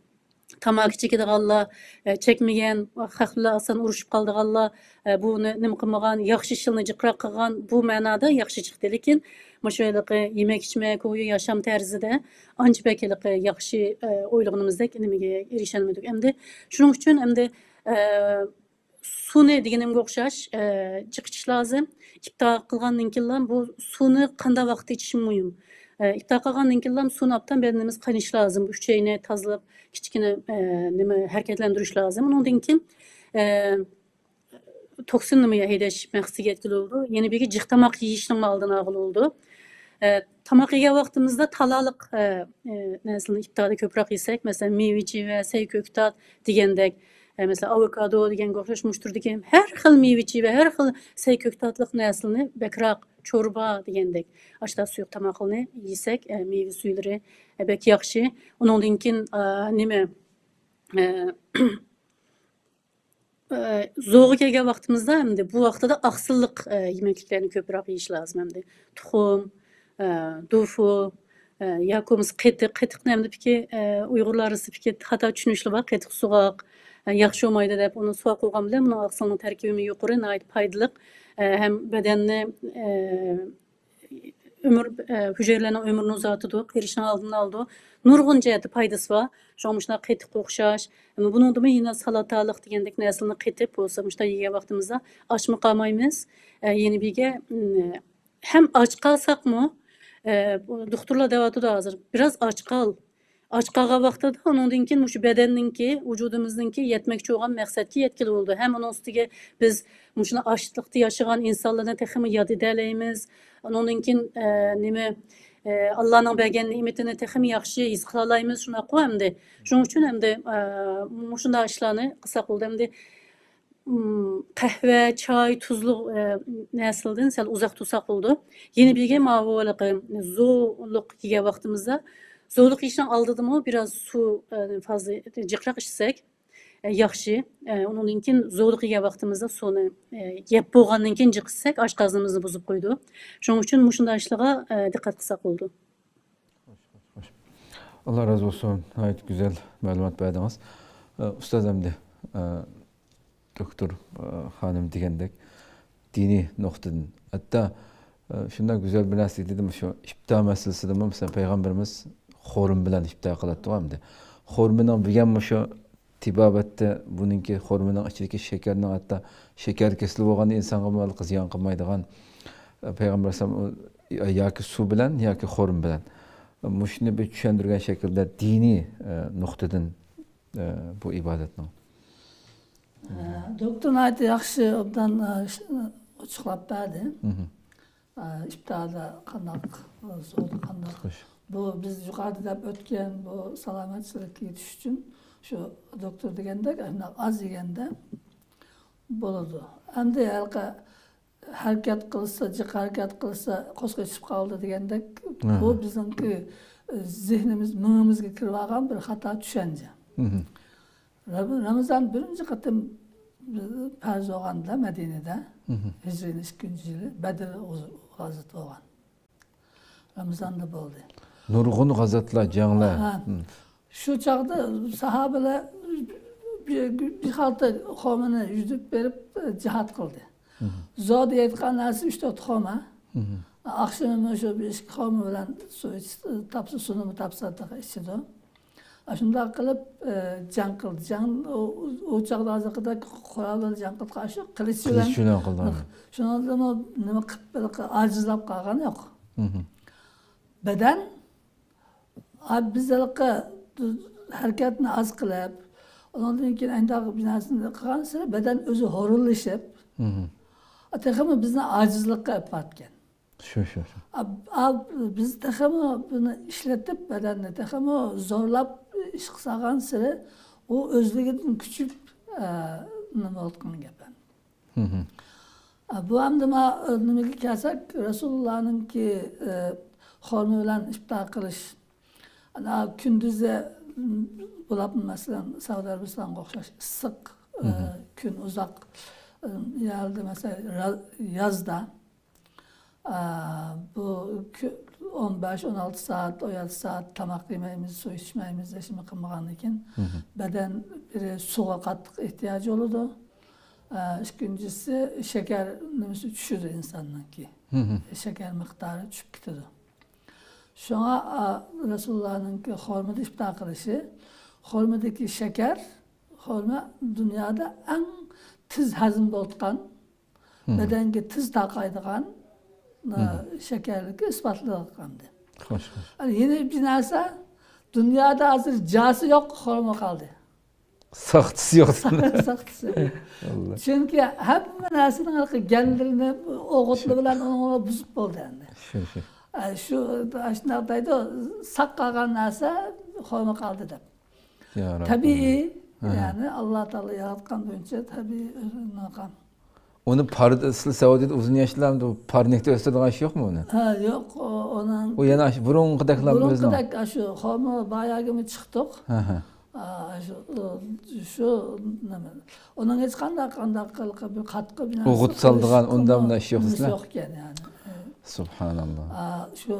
تاماكا چېكىدىغانلار، ئە، چەكمىگەن، خەق بىلەن ئاسان ئۇرۇشۇپ قالىدىغانلار، ئە، بۇنى نېمە قىلمىغان، ياخشى ئىشلارنى جىقراق قىلغان، بۇ مەنادا ياخشى چىقتى. لېكىن مۇشۇ ھېلىقى يېمەك-ئىچمەك، ھويا ياشام تەرزىدە ئانچە بەك ھېلىقى ياخشى، ئە، ئويلىغىنىمىزدەك نېمىگە ئېرىشەلمىدۇق. ئەمدى شۇنىڭ ئۈچۈن ئەمدى، ئە، سۇنى دېگىنىمگە ئوخشاش، ئە، جىق ئىچىش لازىم. ئىپتار قىلغاندىن كېيىنلا بۇ سۇنى قانداق ۋاقىتتا ئىچىش مۇھىم. ئە، ئىپتار قىلغاندىن كېيىنلا سۇنى ئاپتان بەدىنىمىز قاينىشى لازىم. ئۈچەينى تازىلاپ، كىچىككىنە، ئە، نېمە، ھەرىكەتلەندۈرۈش لازىم. ئۇنىڭدىن كېيىن، ئە، توكسىننى ھەيدەش مەقسىتىگە يەتكىلى بولىدۇ. يەنە بىرگە جىق تاماق يېيىشنىڭ ئالدىنى ئالغىلى بولىدۇ. ئە، تاماق يېگەن ۋاقتىمىزدا تالالىق، ئە، ئە، نەرسىلەرنى ئىپتاردا كۆپرەك يېسەك، مەسىلەن، مېۋە-چېۋە، سەي-كۆكتات دېگەندەك، ئە، مەسىلەن، ئاۋوكادو دېگەنگە ئوخشاش مۇشۇ تۈردىكى ھەر خىل مېۋە-چېۋە، ھەر خىل سەي-كۆكتاتلىق نەرسىلەرنى بەكرەك، چوربا دېگەندەك، ئاشتا سۇيۇق تاماقلارنى يېسەك، ئە، مېۋە سۈيلىرى، ئە، بەك ياخشى. ئۇنىڭدىن كېيىن، ئە، نېمە، ئە، ئە، زورغا كەلگەن ۋاقتىمىزدا ئەمدى بۇ ۋاقتىدا ئاقسىللىق، ئە، يېمەكلىكلەرنى كۆپرەك يېيىش لازىم ئەمدى. تۇخۇم، ئە، دۇفۇ، ئە، ياكى بولمىسا قېتىق. قېتىقنى ئەمدى پىكى، ئە، ئۇيغۇرلار ئارىسىدا پىكى خاتا چۈشىنىشلىرى بار. قېتىق سوغۇق، ئە، ياخشى بولمايدۇ دەپ ئۇنى سوغۇق قىلغان بىلەن بۇنىڭ ئاقسىلنىڭ تەركىبىمۇ يۇقىرى، ناھايىتى پايدىلىق، ئە، ھەم بەدەننى، ئە، ئۆمۈر، ئە، ھۈجەيرىلەرنىڭ ئۆمرىنى ئۇزارتىدۇ، قېرىشنىڭ ئالدىنى ئالىدۇ. نۇرغۇن جەھەتتە پايدىسى بار. شۇڭا مۇشۇنداق قېتىققا ئوخشاش. ئەمما بۇنىڭدىمۇ يەنە سالاتالىق دېگەندەك نەرسىلەرنى قېتىپ بولسا، مۇشۇنداق يېگەن ۋاقتىمىزدا ئاچمۇ قالمايمىز. ئە، يەنە بىرگە، م، ھەم ئاچ قالساقمۇ، ئە، بۇ دوختۇرلار دەۋاتىدۇ ھازىر، بىراز ئاچ قال. ئاچ قالغان ۋاقتىدا ئۇنىڭدىن كېيىن مۇشۇ بەدەننىڭكى، ۋۇجۇدىمىزنىڭكى يەتمەكچى بولغان مەقسەتكە يەتكىلى بولىدۇ. ھەم ئۇنىڭ ئۈستىگە بىز مۇشۇنداق ئاچلىقتا ياشىغان ئىنسانلارنى تېخىمۇ ياد ئېدەلەيمىز. ئۇنىڭدىن كېيىن، ئە، نېمە، ئە، ئاللانىڭ بەرگەن نېمىتىنى تېخىمۇ ياخشى ھېس قىلالايمىز، شۇنداققۇ ئەمدى. شۇنىڭ ئۈچۈن ئەمدى، ئە، مۇشۇنداق ئىشلارنى قىلساق بولىدۇ. ئەمدى، م، قەھۋە، چاي، تۇزلۇق، ئە، نەرسىلەردىن سەل ئۇزاق تۇرساق بولىدۇ. يەنە بىرگە ماۋۇ ھېلىقى زورلۇق يېگەن ۋاقتىمىزدا، زورلۇق يېيىشنىڭ ئالدىدىمۇ بىراز سۇ، ئە، فازى جىقراق ئىچسەك، ئە، ياخشى. ئە، ئۇنىڭدىن كېيىن زورلۇق يېگەن ۋاقتىمىزدا سۇنى، ئە، يەپ بولغاندىن كېيىن جىق ئىچسەك، ئاشقازىنىمىزنى بۇزۇپ قويىدۇ. شۇنىڭ ئۈچۈن مۇشۇنداق ئىشلارغا، ئە، دىققەت قىلساق بولىدۇ. خوش، خوش، خوش. ئاللا رازى بولسۇن. ناھايىتى گۈزەل مەلۇمات بەردىڭىز. ئە، ئۇستاز ئەمدى، ئە، دوكتور، ئە، خانىم دېگەندەك دىنىي نۇقتىدىن، ھەتتا، ئە، شۇنداق گۈزەل بىر نەرسە دېدى، مۇشۇ ئىپتار مەسىلىسىدىمۇ، مەسىلەن، پەيغەمبىرىمىز خورما بىلەن ئىپتار قىلاتتىغۇ ئەمدى. خورمىنىڭ بۈگۈن مۇشۇ تېبابەتتە بۇنىڭكى خورمىنىڭ ئىچىدىكى شېكەرنىڭ ھەتتا شېكەر كېسىلى بولغاندا ئىنسانغا زىيان قىلمايدىغان، پەيغەمبەر ئەلەيھىسسالام ياكى سۇ بىلەن ياكى خورما بىلەن. مۇشۇنى بىر چۈشەندۈرگەن شەكىلدە دىنىي، ئە، نۇقتىدىن، ئە، بۇ ئىبادەتنىڭ. ئە، دوكتور ناھايىتى ياخشى ئوبدان، ئە، ش-، ئوچۇقلاپ بەردى. ئە، ئىپتاردا قانداق، ئە، سودا قانداق. خوش. بۇ بىز يۇقىرىدا دەپ ئۆتكەن بۇ سالامەتچىلىككە يېتىش ئۈچۈن شۇ دوكتور دېگەندەك، ئاز يېگەندە بولىدۇ. ئەمدى ھېلىقى ھەرىكەت قىلسا، جىق ھەرىكەت قىلسا، قورسىقى ئېچىپ قالىدۇ دېگەندەك، ئاھا. بۇ بىزنىڭكى، ئە، زېھنىمىز، مېڭىمىزگە كىرىۋالغان بىر خاتا چۈشەنچە. مھم. رام-، رامىزان بىرىنچى قېتىم پەرز بولغاندا مەدىنىدە، مھم. ھىجرىينىڭ ئىككىنچى يىلى بەدر غازۋىتى بولغان. رامىزاندا بولدى. نۇرغۇن غازاتلار، جەڭلەر. ھە. مم. شۇ چاغدا ساھابىلەر بىر، بىر خالتا خورمىنى يۈدۈپ بېرىپ، جىھاد قىلدى. مم. زور دەيدىغان نەرسە ئۈچ تۆت خورما. مم. ئاخشىمى شۇ بىر ئىككى خورما بىلەن سۇ ئىچ-، تاپسا، سۇنىمۇ تاپسا تېخى ئىچىدۇ. ئاشۇنداق قىلىپ، ئە، جەڭ قىلدى. جەڭ ئۇ، ئۇ چاغدا ھازىرقىدەك قورال بىلەن جەڭ قىلىدىغان ئاشۇ قىلىچ بىلەن. قىلىچ بىلەن قىلدى. شۇنىڭدىمۇ نېمە قىلىپ، بىر ئاجىزلاپ قالغان يوق. مم. بەدەن، ئا، بىز ھېلىقى ھەرىكەتنى ئاز قىلىپ، ئۇنىڭدىن كېيىن ئەنداق بىر نەرسىنى قىلغانسېرى بەدەن ئۆزى ھورۇنلىشىپ، مم. تېخىمۇ بىزنى ئاجىزلىققا ئېلىپ بارىدىكەن. شۇ، شۇ، شۇ. ئا، ئا، بىز تېخىمۇ بۇنى ئىشلىتىپ، بەدەننى تېخىمۇ زورلاپ ئىش قىلساغانسېرى، ئۇ ئۆزلۈكىدىن كۈچىيىپ، ئە، نېمە بولىدىغان گەپ. مم. ئا، بۇ ئەمدى ما، ئە، نېمىگە كەلسەك، رەسۇلۇللانىڭكى، ئە، خورما بىلەن ئىپتار قىلىش. ئانا كۈندۈزى، م، بولۇپمۇ، مەسىلەن، سەئۇدى ئەرەبىستانغا ئوخشاش ئىسسىق، ئە، مم. كۈن ئۇزاق، ئە، يەردە، مەسىلەن، را-، يازدا، ئە، بۇ كۈ-، ئون بەش، ئون ئالتە سائەت، ئون يەتتە سائەت تاماق يېمەيمىز، سۇ ئىچمەيمىز، ھېچنېمە قىلمىغاندىن كېيىن، مم. بەدەن بىرى سۇغا قاتتىق ئېھتىياجى بولىدۇ. ئە، ئىككىنچىسى، شېكەر نېمىسى چۈشىدۇ ئىنساننىڭكى. مم. شېكەر مىقدارى چۈشۈپ كېتىدۇ. شۇڭا، ئا، رەسۇلۇللانىڭكى خورمىدا ئىپتار قىلىشى، خورمىدىكى شېكەر، خورما دۇنيادا ئەڭ تېز ھەزىم بولىدىغان، مم. بەدەنگە تېز تارقايدىغان، ئا، مم. شېكەرلىكى ئىسپاتلىنغانىدى. خوش، خوش. يەنە بىر نەرسە، دۇنيادا ھازىر جاسى يوق خورما قالدى. ساختىسى يوق. ساختىسى. ۋاللا. چۈنكى ھەممە نەرسىنىڭ ھېلىقى گەنلىرىنى، ئوغۇتلىرى بىلەن ئۇنى بۇزۇپ بولدى ئەمدى. شۇ، شۇ. ئە، شۇ، ئاشۇنداق دەيدۇ، ساق قالغان نەرسە خورما قالدى دەپ. يا رەببىم. تەبىئىي، ھە. يەنى ئاللا تائالا ياراتقان بويىچە تەبىئىي ئۆزىنىڭ. ئۇنى پار-، سىلەر سەئۇدىدە ئۇزۇن ياشىدىلەر، پارنىكتا ئۆستۈرىدىغان ئىش يوقمۇ ئۇنى؟ ھە، يوق، ئۇ، ئۇنىڭ ئۇ يەنە ئاشۇ بۇرۇنقىدەكلا ئۆزىنىڭ. بۇرۇنقىدەك ئاشۇ خورما باياگىمۇ چىقتۇق. ھە، ھە. ئا، شۇ، شۇ نېمە، ئۇنىڭ ھېچقانداق، قانداق قىلىپ بىر قاتقا بىر نەرسە ئوغۇت سالىدىغان، ئۇندا مۇندا ئىش يوق دېسە. يوق ئىكەن، يەنى. سۇبھاناللا. ئا، شۇ،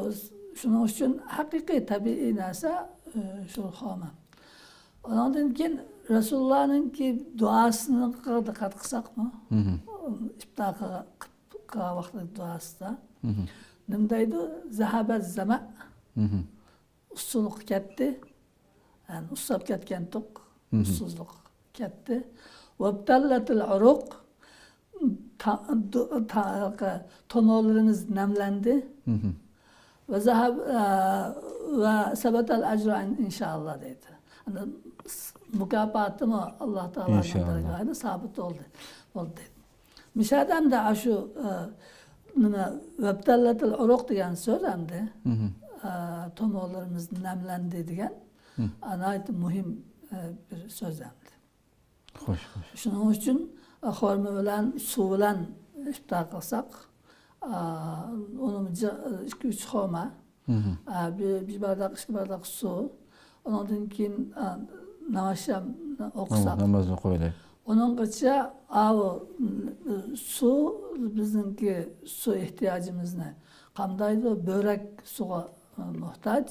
شۇنىڭ ئۈچۈن ھەقىقىي تەبىئىي نەرسە، ئە، شۇ خورما. ئۇنىڭدىن كېيىن رەسۇلۇللانىڭكى دۇئاسىغا دىققەت قىلساقمۇ، مم. ئىپتار قىلغان، قىلغان ۋاقتىدىكى دۇئاسىدا، مم. نېمە دەيدۇ؟ زەھەبە زەمە. مم. ئۇسسۇلۇق كەتتى. يەنى ئۇسساپ كەتكەن توق، مم. ئۇسسۇزلۇق كەتتى. ۋەبتەللەتىل ئۇرۇق، تا-، دۇ-، تا-، تومۇرلىرىمىز نەملەندى. مم. ۋە زەھەب-، ئە، ۋە سەبەتەل ئەجرۇ ئىن-، ئىنشائاللا دەيدۇ. يەنى مۇكاپاتىمۇ ئاللا تائالانىڭ ئىنشائاللا. دەرگاھىدا سابىت بولدى، بولدى دەيدۇ. مۇشۇ يەردە ئەمدى ئاشۇ، ئە، نېمە، ۋەبتەللەتىل ئۇرۇق دېگەن سۆز ئەمدى، مم. ئە، تومۇرلىرىمىز نەملەندى دېگەن، مم. ئە، ناھايىتى مۇھىم، ئە، بىر سۆز ئەمدى. خوش، خوش. شۇنىڭ ئۈچۈن، ئە، خورما بىلەن، سۇ بىلەن ئىپتار قىلساق، ئە، ئۇنىڭ جا-، ئىككى، ئۈچ خورما، مم. ئە، بىر، بىر بارداق، ئىككى بارداق سۇ، ئۇنىڭدىن كېيىن، ئە، ناماز ئوقۇساق. نامازنى ئوقۇۋېلەي. ئۇنىڭغىچە ئاۋۇ، ئە، سۇ بىزنىڭكى سۇ ئېھتىياجىمىزنى قامدايدۇ، بۆرەك سۇغا، ئە، موھتاج.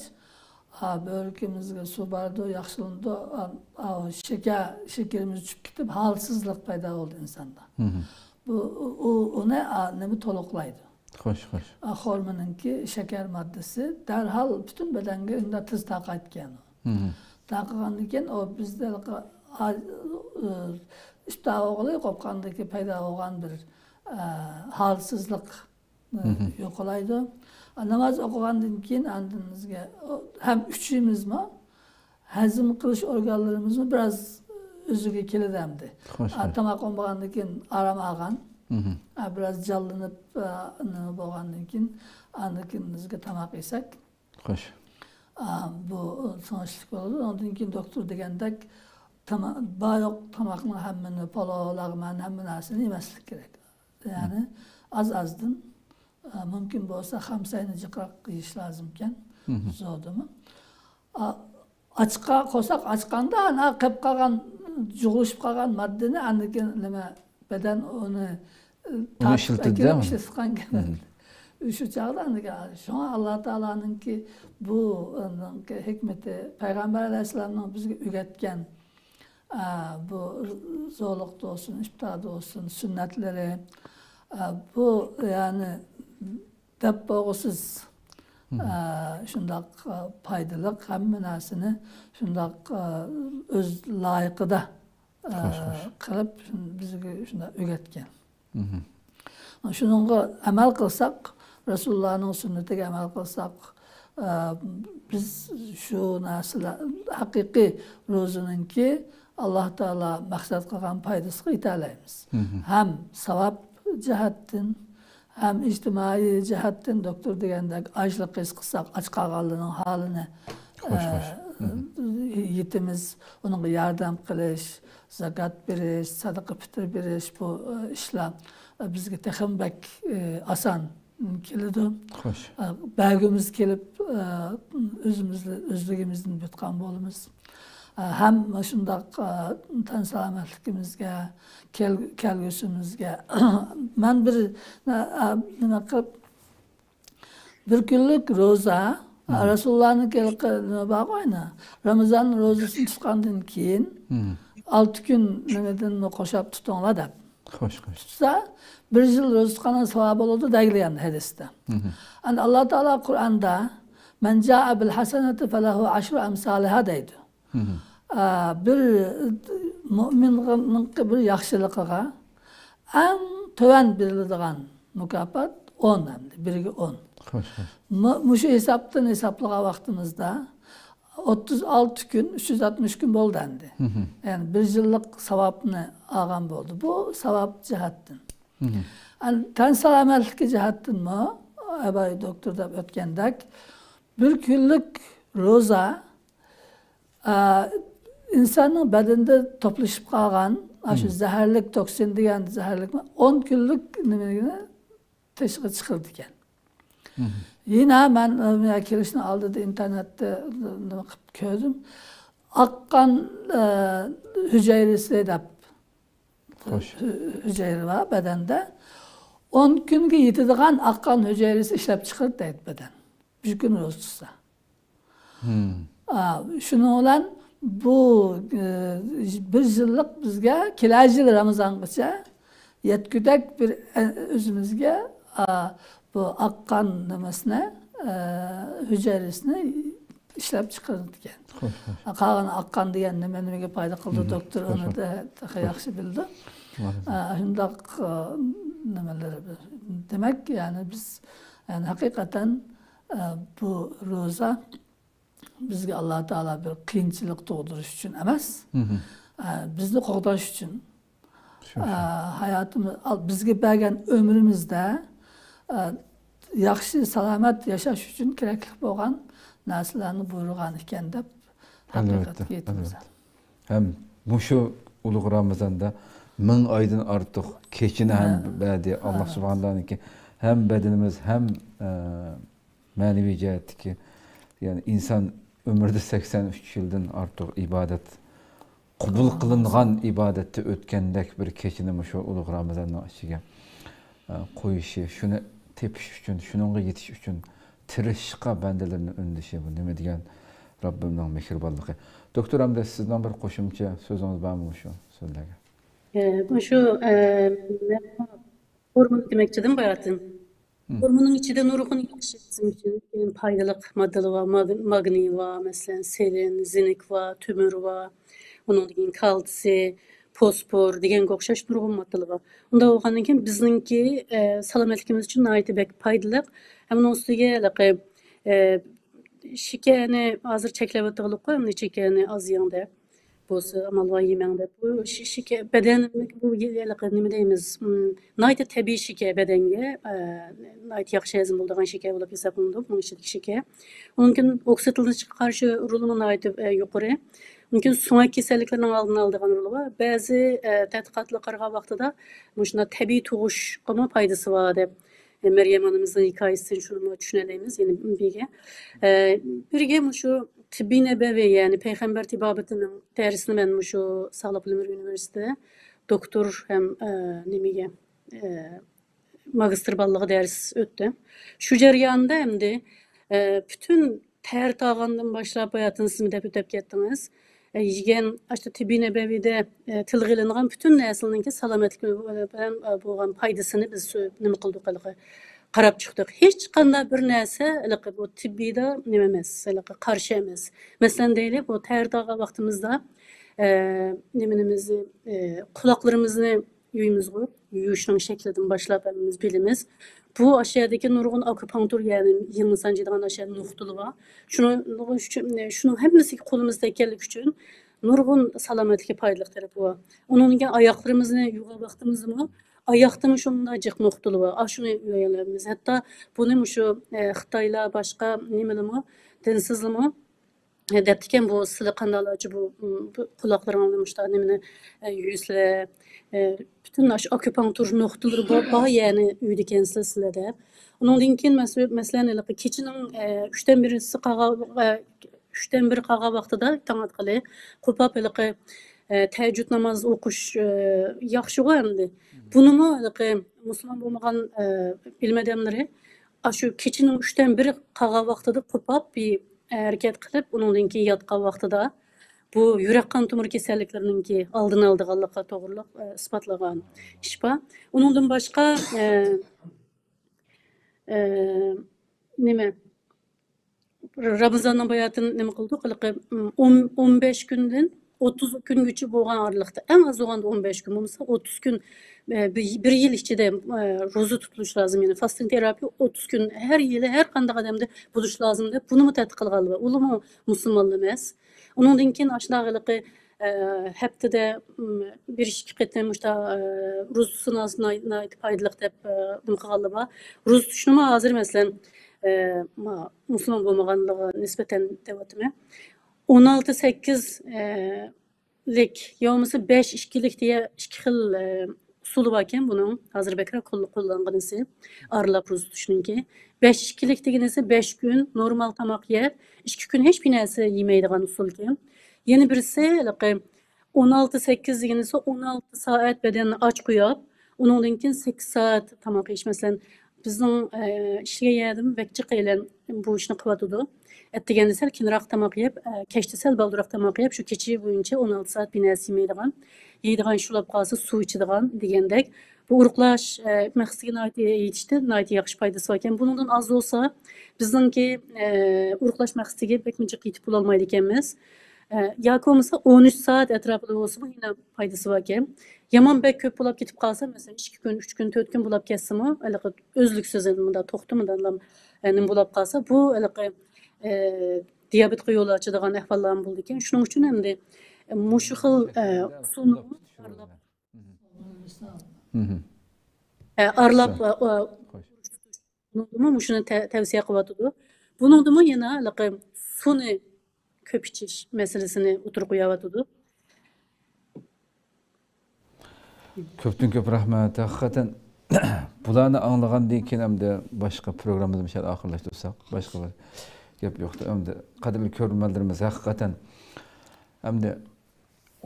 ئا، بۆرىكىمىزگە سۇ بارىدۇ، ياخشىلىنىدۇ. ئا، ئا، شېكەر، شېكىرىمىز چۈشۈپ كېتىپ، ھالسىزلىق پەيدا بولىدۇ ئىنساندا. مم. بۇ، ئۇ، ئۇ، ئۇنى، ئا، نېمە تولۇقلايدۇ. خوش، خوش. ئا، خورمىنىڭكى شېكەر ماددىسى دەرھال پۈتۈن بەدەنگە ئۇنداق تېز تارقايدىكەن. مم. تارقىغاندىن كېيىن ئۇ بىزدە، ئا، ئا، ئىپتار بولغىلى قوپقاندىكى پەيدا بولغان بىر، ئا، ھالسىزلىق مم. يوقىلايدۇ. ناماز ئوقۇغاندىن كېيىن ئاندىن بىزگە، ئۇ، ھەم ئىچىمىزمۇ، ھەزىم قىلىش ئورگانلىرىمىزمۇ بىراز ئۆزىگە كېلىدۇ ئەمدى. خوش، ئا، خوش. تاماق بولمىغاندىن كېيىن ئارام ئالغان. مم. ئا، بىراز جانلىنىپ، ئا، نېمە بولغاندىن كېيىن، ئاندىن كېيىن بىزگە تاماق يېسەك، خوش. ئا، بۇ تىڭشىلىق بولىدۇ. ئاندىن كېيىن دوختۇر دېگەندەك، تاما-، بار يوق تاماقنىڭ ھەممىنى، پالو، لەغمەن، ھەممە نەرسىنى يېمەسلىك كېرەك. يەنى ئاز-ئازدىن، ئە، مۇمكىن بولسا خامساينى جىقراق يېيىش لازىمكەن، زودىمۇ. ئا-، ئاچقا-، قورساق ئاچقاندا، ئانا قېلىپ قالغان، جۇغلىشىپ قالغان ماددىنى ئاندىن كېيىن نېمە، بەدەن ئۇنى، ئە، ئۇنى تارتىپ ئىشلىتىدۇ، ئەكېلىپ ئىشلەتكەن. شۇ چاغدا ئاندىن كېيىن، شۇڭا ئاللا تائالانىڭكى بۇ، ئە، ھېكمىتى، پەيغەمبەر ئەلەيھىسسالامنىڭ بىزگە ئۆگەتكەن، ئە، بۇ زورلۇقتا بولسۇن، ئىپتاردا بولسۇن، سۈننەتلىرى، ئە، بۇ، يەنى، دەپ بولغۇسىز، ئە، شۇنداق، ئە، پايدىلىق، ھەممە نەرسىنى شۇنداق، ئە، ئۆز لايىقىدا، ئە، قىلىپ، بىزگە شۇنداق ئۆگەتكەن. شۇنىڭغا ئەمەل قىلساق، رەسۇلۇللانىڭ سۈننىتىگە ئەمەل قىلساق، ئە، بىز شۇ نەرسىلەر، ھەقىقىي روزىنىڭكى ئاللا تائالا مەقسەت قىلغان پايدىسىغا يېتەلەيمىز. ھەم ساۋاب جەھەتتىن، ھەم ئىجتىمائىي جەھەتتىن، دوكتور دېگەندەك، ئاچلىق ھېس قىلساق، ئاچ قالغانلارنىڭ ھالىنى، ئە، يېتىمىز، ئۇنىڭغا ياردەم قىلىش، زاكات بېرىش، سەدىقە پىتىر بېرىش، بۇ، ئە، ئىشلار، ئە، بىزگە تېخىمۇ بەك، ئە، ئاسان كېلىدۇ. ئە، بەرگۈمىز كېلىپ، ئە، ئۆزىمىزنى، ئۆزلۈكىمىزدىن بۇيرۇتقان بولىمىز. ئە، ھەم شۇنداق، ئە، تەن سالامەتلىكىمىزگە، كەل-، كەلگۈسىمىزگە. مەن بىر، ئە، ئە، نېمە قىلىپ، بىر كۈنلۈك روزا، رەسۇلۇللانىڭ ھېلىقى نېمە بارغۇ، ئەنە، رامىزان روزىسىنى تۇتقاندىن كېيىن ئالتە كۈن نېمىدىن قوشاپ تۇتۇڭلار دەپ. تۇتسا، بىر يىل روزا تۇتقاننىڭ ساۋابى بولىدۇ دەيدۇ يەنە ھەدىستە. ئەنە، ئاللا تائالا قۇرئاندا، مەن جائە بىل ھەسەنەتى فەلەھۇ ئەشرۇ ئەمسالىھا دەيدۇ. ئا، بىر مۆمىننىڭ بىر ياخشىلىقىغا ئەڭ تۆۋەن بېرىلىدىغان مۇكاپات ئون ئەمدى، بىرگە ئون. مۇ-، مۇشۇ ھېسابتىن ھېسابلىغان ۋاقتىمىزدا ئوتتۇز ئالتە كۈن، ئۈچ يۈز ئاتمىش كۈن بولدى ئەمدى. يەنى بىر يىللىق ساۋابنى ئالغان بولدى. بۇ ساۋاب جەھەتتىن. ئەن-، تەن سالامەتلىكى جەھەتتىنمۇ، ئەباي دوكتور دەپ ئۆتكەندەك، بىر كۈنلۈك روزا، ئا، ئىنساننىڭ بەدىنىدە توپلىشىپ قالغان، ئاشۇ زەھەرلىك توكسىن دېگەن زەھەرلىك ئون كۈنلۈك نېمىنى تېشىغا چىقىرىدىكەن. يەنە مەن، ئە، كېلىشنىڭ ئالدىدا ئىنتېرنېتتە نېمە قىلىپ كۆردۈم. ئاق قان، ئە، ھۈجەيرىسى دەپ ھۈ-، ھۈجەيرە بار بەدەندە. ئون كۈنگە يېتىدىغان ئاق قان ھۈجەيرىسى ئىشلەپ چىقىرىدۇ دەيدۇ بەدەن. بىر كۈن روزا تۇتسا. ئا، شۇنىڭ بىلەن بۇ، ئە، بىر يىللىق بىزگە كېلەر يىل رامىزانغىچە يەتكۈدەك بىر، ئە، ئۆزىمىزگە، ئا، بۇ ئاق قان نېمىسىنى، ئە، ھۈجەيرىسىنى ئىشلەپ چىقىرىدىكەن. قالغان ئاق قان دېگەن نېمە، نېمىگە پايدا قىلىدۇ، دوكتور ئۇنى تېخى ياخشى بىلىدۇ. ئا، شۇنداق، ئا، نېمىلەر. دېمەك، يەنى بىز، يەنى ھەقىقەتەن، ئا، بۇ روزا بىزگە ئاللا تائالا بىر قىيىنچىلىق تۇغدۇرۇش ئۈچۈن ئەمەس. ئا، بىزنى قوغداش ئۈچۈن. ئا، ھاياتىمىز، ئال-، بىزگە بەرگەن ئۆمرىمىزدە، ئا، ياخشى، سالامەت ياشاش ئۈچۈن كېرەكلىك بولغان نەرسىلەرنى بۇيرۇغان ئىكەن دەپ ھەقىقەتكە يېتىمىز. ھەم مۇشۇ ئۇلۇغ رامىزاندا مىڭ ئايدىن ئارتۇق كېچىنى ھەم بەردى. ئاللا سۇبھانەھۇ ھەم بەدىنىمىز، ھەم، ئە، مەنىۋى جەھەتتىكى، يەنى ئىنسان ئۆمرىدە سەكسەن ئۈچ يىلدىن ئارتۇق ئىبادەت قوبۇل قىلىنغان ئىبادەتتە ئۆتكەندەك بىر كېچىنى مۇشۇ ئۇلۇغ رامىزاننىڭ ئىچىگە، ئە، قويۇشى، شۇنى تېپىش ئۈچۈن، شۇنىڭغا يېتىش ئۈچۈن تىرىشقا بەندىلىرىنى ئۈندىشى، بۇ نېمە دېگەن رەببىمنىڭ مېھرىبانلىقى. دوكتور ئەمدى سىزنىڭ بىر قوشۇمچە سۆزىڭىز بارمۇ مۇشۇ سۆزلەرگە؟ ئە، مۇشۇ، ئە، ھورمون دېمەكچىدىم باياتىن. ھورموننىڭ ئىچىدە نۇرغۇن ياخشى بىزنىڭ ئۈچۈن پايدىلىق ماددىلار بار. ماگ-، ماگنىي بار، مەسىلەن، سېلېن، زىنك بار، تۆمۈر بار، ئۇنىڭدىن كېيىن كالتسىي، فوسفور دېگەنگە ئوخشاش نۇرغۇن ماددىلار بار. ئۇنداق بولغاندىن كېيىن بىزنىڭكى، ئە، سالامەتلىكىمىز ئۈچۈن ناھايىتى بەك پايدىلىق. ھەم ئۇنىڭ ئۈستىگە ھېلىقى، ئە، شېكەرنى ھازىر چەكلەۋاتىدىغانلىققۇ، ئەمدى شېكەرنى ئاز يەڭ دەپ. بولسا ئامال بار يېمەڭ دەپ. بۇ شېكەر، بەدەن، بۇ ھېلىقى نېمە دەيمىز، ناھايىتى تەبىئىي شېكەر بەدەنگە، ناھايىتى ياخشى ھەزىم بولىدىغان شېكەر بولۇپ ھېسابلىنىدۇ، بۇنىڭ ئىچىدىكى شېكەر. ئۇنىڭدىن ئوكسىدلىنىشقا قارشى رولىمۇ ناھايىتى يۇقىرى. مۇمكىن سۆڭەك كېسەللىكلىرىنىڭ ئالدىنى ئالىدىغان رولى بار. بەزى تەتقىقاتلار قارىغان ۋاقتىدا مۇشۇنداق تەبىئىي تۇغۇشقىمۇ پايدىسى بار دەپ، مەريەم ئانىمىزنىڭ ھېكايىسىدىن شۇنىمۇ چۈشىنەلەيمىز. يەنە بىرگە، بىرگە مۇشۇ تىببىي نەبەۋى، يەنى پەيغەمبەر تېبابىتىنىڭ دەرسىنى مەن مۇشۇ ساغلىق بىلىملىرى ئۇنىۋېرسىتېتىدا دوكتور ھەم، نېمىگە، ماگىستىر بالىلىقى دەرس ئۆتتۈم. شۇ جەرياندا ئەمدى، پۈتۈن تەر تاغاندىن باشلاپ ھاياتىنى سىزمە دەپ ئۆتۈپ كەتتىڭىز. يېگەن ئاشۇ تىببىي نەبەۋىدە، تىلغا ئېلىنغان پۈتۈن نەرسىلەرنىڭكى سالامەتلىك بىلەن بولغان پايدىسىنى بىز نېمە قىلدۇق ھېلىقى؟ قاراپ چىقتۇق. ھېچقانداق بىر نەرسە ھېلىقى بۇ تىببىيدا نېمە ئەمەس، ھېلىقى قارشى ئەمەس. مەسىلەن دەيلى، بۇ تەر تاغان ۋاقتىمىزدا، ئە، نېمىنىمىزنى، ئە، قۇلاقلىرىمىزنى يۇيىمىزغۇ، يۇيۇشنىڭ شەكلىدىن باشلاپ ھەممىمىز بىلىمىز. بۇ ئاشۇ يەردىكى نۇرغۇن ئاكۇپانكتۇر، يەنى يىڭنە سانجىيدىغان ئاشۇ يەردە نۇقتىلىرى بار. شۇنىڭ، شۇنىڭ ھەممىسىگە قولىمىز تەگكەنلىكى ئۈچۈن نۇرغۇن سالامەتلىككە پايدىلىق تەرىپى بار. ئۇنىڭدىن كېيىن ئاياقلىرىمىزنى يۇغان ۋاقتىمىزدىمۇ، ئاياقتىمۇ شۇنداق جىق نۇقتىلىرى بار. ئاشۇنى يۇيالايمىز. ھەتتا بۇنى مۇشۇ، ئە، خىتايلار، باشقا نېمىلىرىمۇ، دىنسىزلىرمۇ، ئە، دەپتىكەن، بۇ سىلى قانداقلارچە بۇ، م، بۇ قۇلاقلىرىڭلارنى مۇشۇنداق نېمىنى، ئە، يۇيىسىلەر، ئە، پۈتۈن ئاشۇ ئاكۇپانكتۇر نۇقتىلىرى بار، بار يەرنى يۇيىدىكەنسىلەر سىلەر دەپ. ئۇنىڭدىن كېيىن مەسە-، مەسىلەن، ھېلىقى كېچىنىڭ، ئە، ئۈچتىن بىرسى قالغان، ئە، ئۈچتىن بىرى قالغان ۋاقتىدا تاڭ ئاتقىلى قوپاپ ھېلىقى، ئە، تەھەججۇد ناماز ئوقۇش، ئە، ياخشىغۇ ئەمدى. بۇنىمۇ ھېلىقى مۇسۇلمان بولمىغان، ئە، ئىلىم ئادەملىرى ئاشۇ كېچىنىڭ ئۈچتىن بىرى قالغان ۋاقتىدا قوپاپ بىر ھەرىكەت قىلىپ، ئۇنىڭدىن كېيىن ياتقان ۋاقتىدا بۇ يۈرەك قان تومۇر كېسەللىكلىرىنىڭكى ئالدىنى ئالىدىغانلىقى توغرۇلۇق، ئە، ئىسپاتلىغان ئىش بار. ئۇنىڭدىن باشقا، ئە، ئە، نېمە، رامىزاننىڭ باياتىنى نېمە قىلدۇق؟ ھېلىقى، ئون، ئون بەش كۈندىن ئوتتۇز كۈنگىچە بولغان ئارىلىقتا، ئەڭ ئاز بولغاندا ئون بەش كۈن، بولمىسا ئوتتۇز كۈن، ئە، بىر، بىر يىل ئىچىدە، ئە، روزا تۇتۇلۇش لازىم. يەنى فاستىنگ تېراپى ئوتتۇز كۈن ھەر يىلى ھەر قانداق ئادەمدە بولۇش لازىم دەپ، بۇنىمۇ تەتقىق قىلغانلار بار. ئۇلارمۇ مۇسۇلمانلار ئەمەس. ئۇنىڭدىن كېيىن ئاشۇنداق ھېلىقى، ئە، ھەپتىدە، م، بىر ئىككى قېتىم مۇشۇنداق، ئە، روزا تۇتسا ناھايىتى پايدىلىق دەپ، ئە، نېمە قىلغانلار بار. روزا تۇتۇشنىمۇ ھازىر، مەسىلەن، ئە، ما-، مۇسۇلمان بولمىغانلىرىغا نىسبەتەن دەۋاتىمەن. ئون ئالتە سەككىز، ئە، لىك يا بولمىسا بەش ئىككىلىك دېگەن ئىككى خىل، ئە، ئۇسۇلى باركەن بۇنىڭ. ھازىر بەكرەك قول-، قوللانغىنىسى ئارىلاپ روزا تۇتۇشنىڭكى. بەش ئىككىلىك دېگىنىسى بەش كۈن نورمال تاماق يەپ، ئىككى كۈن ھېچبىر نەرسە يېمەيدىغان ئۇسۇلكەن. يەنە بىرسى ھېلىقى ئون ئالتە سەككىز دېگىنىسى ئون ئالتە سائەت بەدەننى ئاچ قويۇپ، ئۇنىڭدىن كېيىن سەككىز سائەت تاماق يېيىش. مەسىلەن، بىزنىڭ، ئە، ئىشلىگەن يەردىمۇ بەك جىق ئېلەن بۇ ئىشنى قىلىۋاتىدۇ. ئەتىگەندە سەل كېيىنراق تاماق يەپ، ئە، كەچتە سەل بالدۇرراق تاماق يەپ، شۇ كېچە بويىچە ئون ئالتە سائەت بىر نەرسە يېمەيدىغان، يەيدىغان ئىش بولۇپ قالسا سۇ ئىچىدىغان دېگەندەك. بۇ ئورۇقلاش، ئە، مەقسىتىگە ناھايىتى يېتىشتە ناھايىتى ياخشى پايدىسى باركەن. بۇنىڭدىن ئاز بولسا، بىزنىڭكى، ئە، ئورۇقلاش مەقسىتىگە بەكمۇ جىق يېتىپ بولالمايدىكەنمىز. ئە، ياكى بولمىسا ئون ئۈچ سائەت ئەتراپىدا بولسىمۇ يەنە پايدىسى باركەن. يامان بەك كۆپ بولاپ كېتىپ قالسا، مەسىلەن، ئىككى كۈن، ئۈچ كۈن، تۆت كۈن بولاپ كەتسىمۇ، ھېلىقى ئۈزلۈكسىز ئەمدى مۇنداق توختىمىدىلا، ئە، نېمە بولاپ قالسا، بۇ ھېلىقى، ئە، دىيابېتقا يول ئاچىدىغان ئەھۋاللارمۇ بولىدىكەن. شۇنىڭ ئۈچۈن ئەمدى، ئە، مۇشۇ خىل، ئە، ئۇسۇلنى ئارىلاپ، ئە، ئارىلاپ، ئە، ئە، بۇنىڭدىمۇ مۇشۇنى تە-، تەۋسىيە قىلىۋاتىدۇ. بۇنىڭدىمۇ يەنە ھېلىقى سۇنى كۆپ ئىچىش مەسىلىسىنى ئوتتۇرىغا قويۇۋاتىدۇ. كۆپتىن كۆپ رەھمەت. ھەقىقەتەن بۇلارنى ئاڭلىغاندىن كېيىن ئەمدى باشقا پروگراممىزنى شۇ يەردە ئاخىرلاشتۇرساق، باشقا بىر گەپ يوق. ئەمدى قەدىرلىك كۆرۈرمەنلىرىمىز، ھەقىقەتەن ئەمدى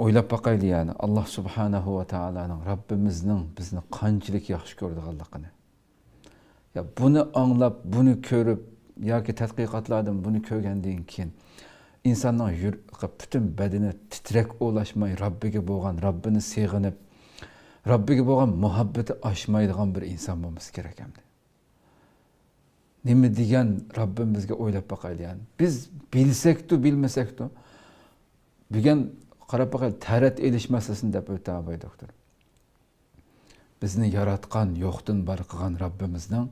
ئويلاپ باقايلى، يەنى ئاللا سۇبھانەھۇ ۋە تائالانىڭ، رەببىمىزنىڭ بىزنى قانچىلىك ياخشى كۆرىدىغانلىقىنى. يا بۇنى ئاڭلاپ، بۇنى كۆرۈپ ياكى تەتقىقاتلاردىن بۇنى كۆرگەندىن كېيىن ئىنساننىڭ يۈر-، پۈتۈن بەدىنى تىترەك ئۇلاشماي، رەببىگە بولغان، رەببىنى سېغىنىپ، رەببىگە بولغان مۇھەببىتى ئاشمايدىغان بىر ئىنسان بولمىسا كېرەك ئەمدى. نېمە دېگەن رەببىم بىزگە، ئويلاپ باقايلى يەنى. بىز بىلسەكتۇ، بىلمىسەكتۇ. بۈگۈن قاراپ باقايلى، تەرەت ئېلىش مەسىلىسىنى دەپ ئۆتتى ئاباي دوكتور. بىزنى ياراتقان، يوقتىن بار قىلغان رەببىمىزنىڭ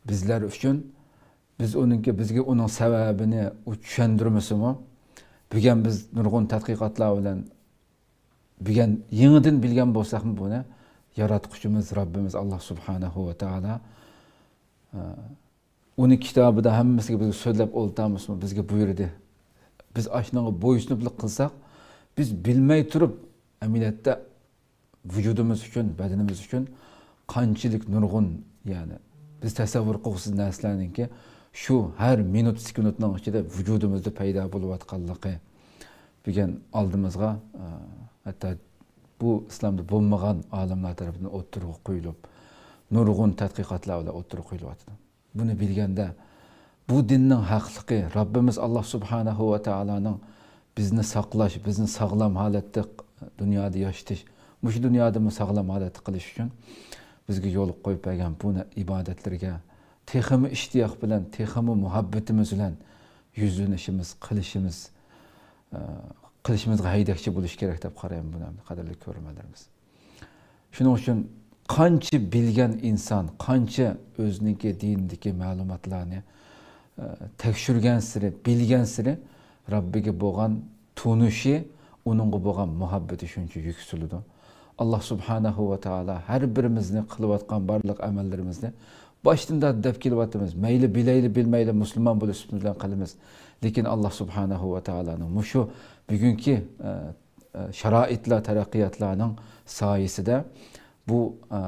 بىزلەر ئۈچۈن، بىز ئۇنىڭكى، بىزگە ئۇنىڭ سەۋەبىنى ئۇ چۈشەندۈرمىسىمۇ، بۈگۈن بىز نۇرغۇن تەتقىقاتلار بىلەن بۈگۈن يېڭىدىن بىلگەن بولساقمۇ بۇنى، ياراتقۇچىمىز رەببىمىز ئاللا سۇبھانەھۇ ۋە تائالا، ئە، ئۇنى كىتابىدا ھەممىسىگە بىزگە سۆزلەپ ئولتۇرمىسىمۇ، بىزگە بۇيرۇدى. بىز ئاشۇنىڭغا بويسۇنۇپلا قىلساق، بىز بىلمەي تۇرۇپ، ئەمەلىيەتتە ۋۇجۇدىمىز ئۈچۈن، بەدىنىمىز ئۈچۈن قانچىلىك نۇرغۇن، يەنى بىز تەسەۋۋۇر قىلغۇسىز نەرسىلەرنىڭكى شۇ ھەر مىنۇت، سېكۇنتنىڭ ئىچىدە ۋۇجۇدىمىزدا پەيدا بولۇۋاتقانلىقى. بۈگۈن ئالدىمىزغا، ئە، ھەتتا بۇ ئىسلامدا بولمىغان ئالىملار تەرىپىدىن ئوتتۇرىغا قويۇلۇپ، نۇرغۇن تەتقىقاتلار بىلەن ئوتتۇرىغا قويۇلۇۋاتىدۇ. بۇنى بىلگەندە، بۇ دىننىڭ ھەقلىقى، رەببىمىز ئاللا سۇبھانەھۇ ۋە تائالانىڭ بىزنى ساقلاش، بىزنى ساغلام ھالەتتە دۇنيادا ياشىتىش، مۇشۇ دۇنيادىمۇ ساغلام ھالەتتە قىلىش ئۈچۈن بىزگە يول قويۇپ بەرگەن بۇ ئىبادەتلىرىگە تېخىمۇ ئىشتىياق بىلەن، تېخىمۇ مۇھەببىتىمىز بىلەن يۈزلىنىشىمىز، قىلىشىمىز، ئە، قىلىشىمىزغا ھەيدەكچى بولۇش كېرەك دەپ قارايمەن بۇنى، قەدىرلىك كۆرۈرمەنلىرىمىز. شۇنىڭ ئۈچۈن قانچە بىلگەن ئىنسان، قانچە ئۆزىنىڭكى دىنىدىكى مەلۇماتلارنى، ئە، تەكشۈرگەنسېرى، بىلگەنسېرى رەببىگە بولغان تونۇشى، ئۇنىڭغا بولغان مۇھەببىتى شۇنچە يۈكسىلىدۇ. ئاللا سۇبھانەھۇ ۋە تائالا ھەر بىرىمىزنى قىلىۋاتقان بارلىق ئەمەللىرىمىزنى باشتىن تارتىپ دەپ كېلىۋاتىمىز. مەيلى بىلەيلى، بىلمەيلى، مۇسۇلمان بولۇش سۈپىتى بىلەن قىلىمىز. لېكىن ئاللا سۇبھانەھۇ ۋە تائالانىڭ مۇشۇ بۈگۈنكى، ئە، ئە، شارائىتلار، تەرەققىياتلارنىڭ سايىسىدە بۇ، ئە،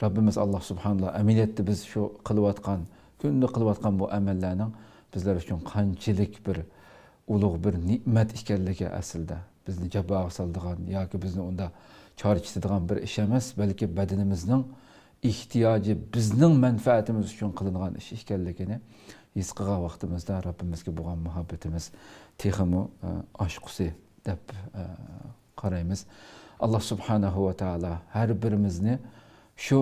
رەببىمىز ئاللا سۇبھانەھۇ ئەمەلىيەتتە بىز شۇ قىلىۋاتقان، كۈندە قىلىۋاتقان بۇ ئەمەللەرنىڭ بىزلەر ئۈچۈن قانچىلىك بىر ئۇلۇغ بىر نېمەت ئىكەنلىكى ئەسلىدە. بىزنى جاپاغا سالىدىغان ياكى بىزنى ئۇندا چارچىتىدىغان بىر ئىش ئەمەس، بەلكى بەدىنىمىزنىڭ ئېھتىياجى، بىزنىڭ مەنپەئەتىمىز ئۈچۈن قىلىنغان ئىش ئىكەنلىكىنى ھېس قىلغان ۋاقتىمىزدا رەببىمىزگە بولغان مۇھەببىتىمىز تېخىمۇ، ئە، ئاشقۇسى دەپ، ئە، قارايمىز. ئاللا سۇبھانەھۇ ۋە تائالا ھەر بىرىمىزنى شۇ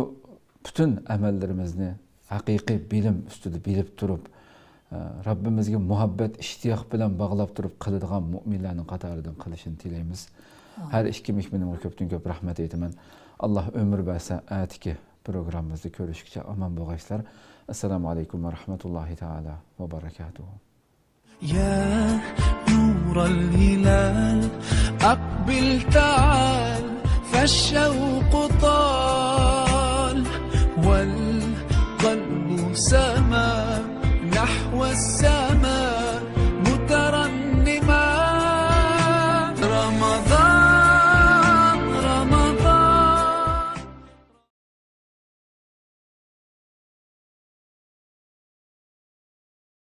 پۈتۈن ئەمەللىرىمىزنى ھەقىقىي بىلىم ئۈستىدە بىلىپ تۇرۇپ، ئە، رەببىمىزگە مۇھەببەت، ئىشتىياق بىلەن باغلاپ تۇرۇپ قىلىدىغان مۇئمىنلەرنىڭ قاتارىدىن قىلىشىنى تىلەيمىز. ئامىن. ھەر ئىككى مېھمىنىمغا كۆپتىن كۆپ رەھمەت ئېيتىمەن. ئاللا ئۆمۈر بەرسە، ئەتىكى پروگراممىمىزدا كۆرۈشكىچە ئامان بولغايسىلەر. ئەسسالامۇ ئەلەيكۇم ۋە رەھمەتۇللاھى تائالا ۋە بەرەكاتۇھۇ. يا نور الهلال، أقبل تعال، فالشوق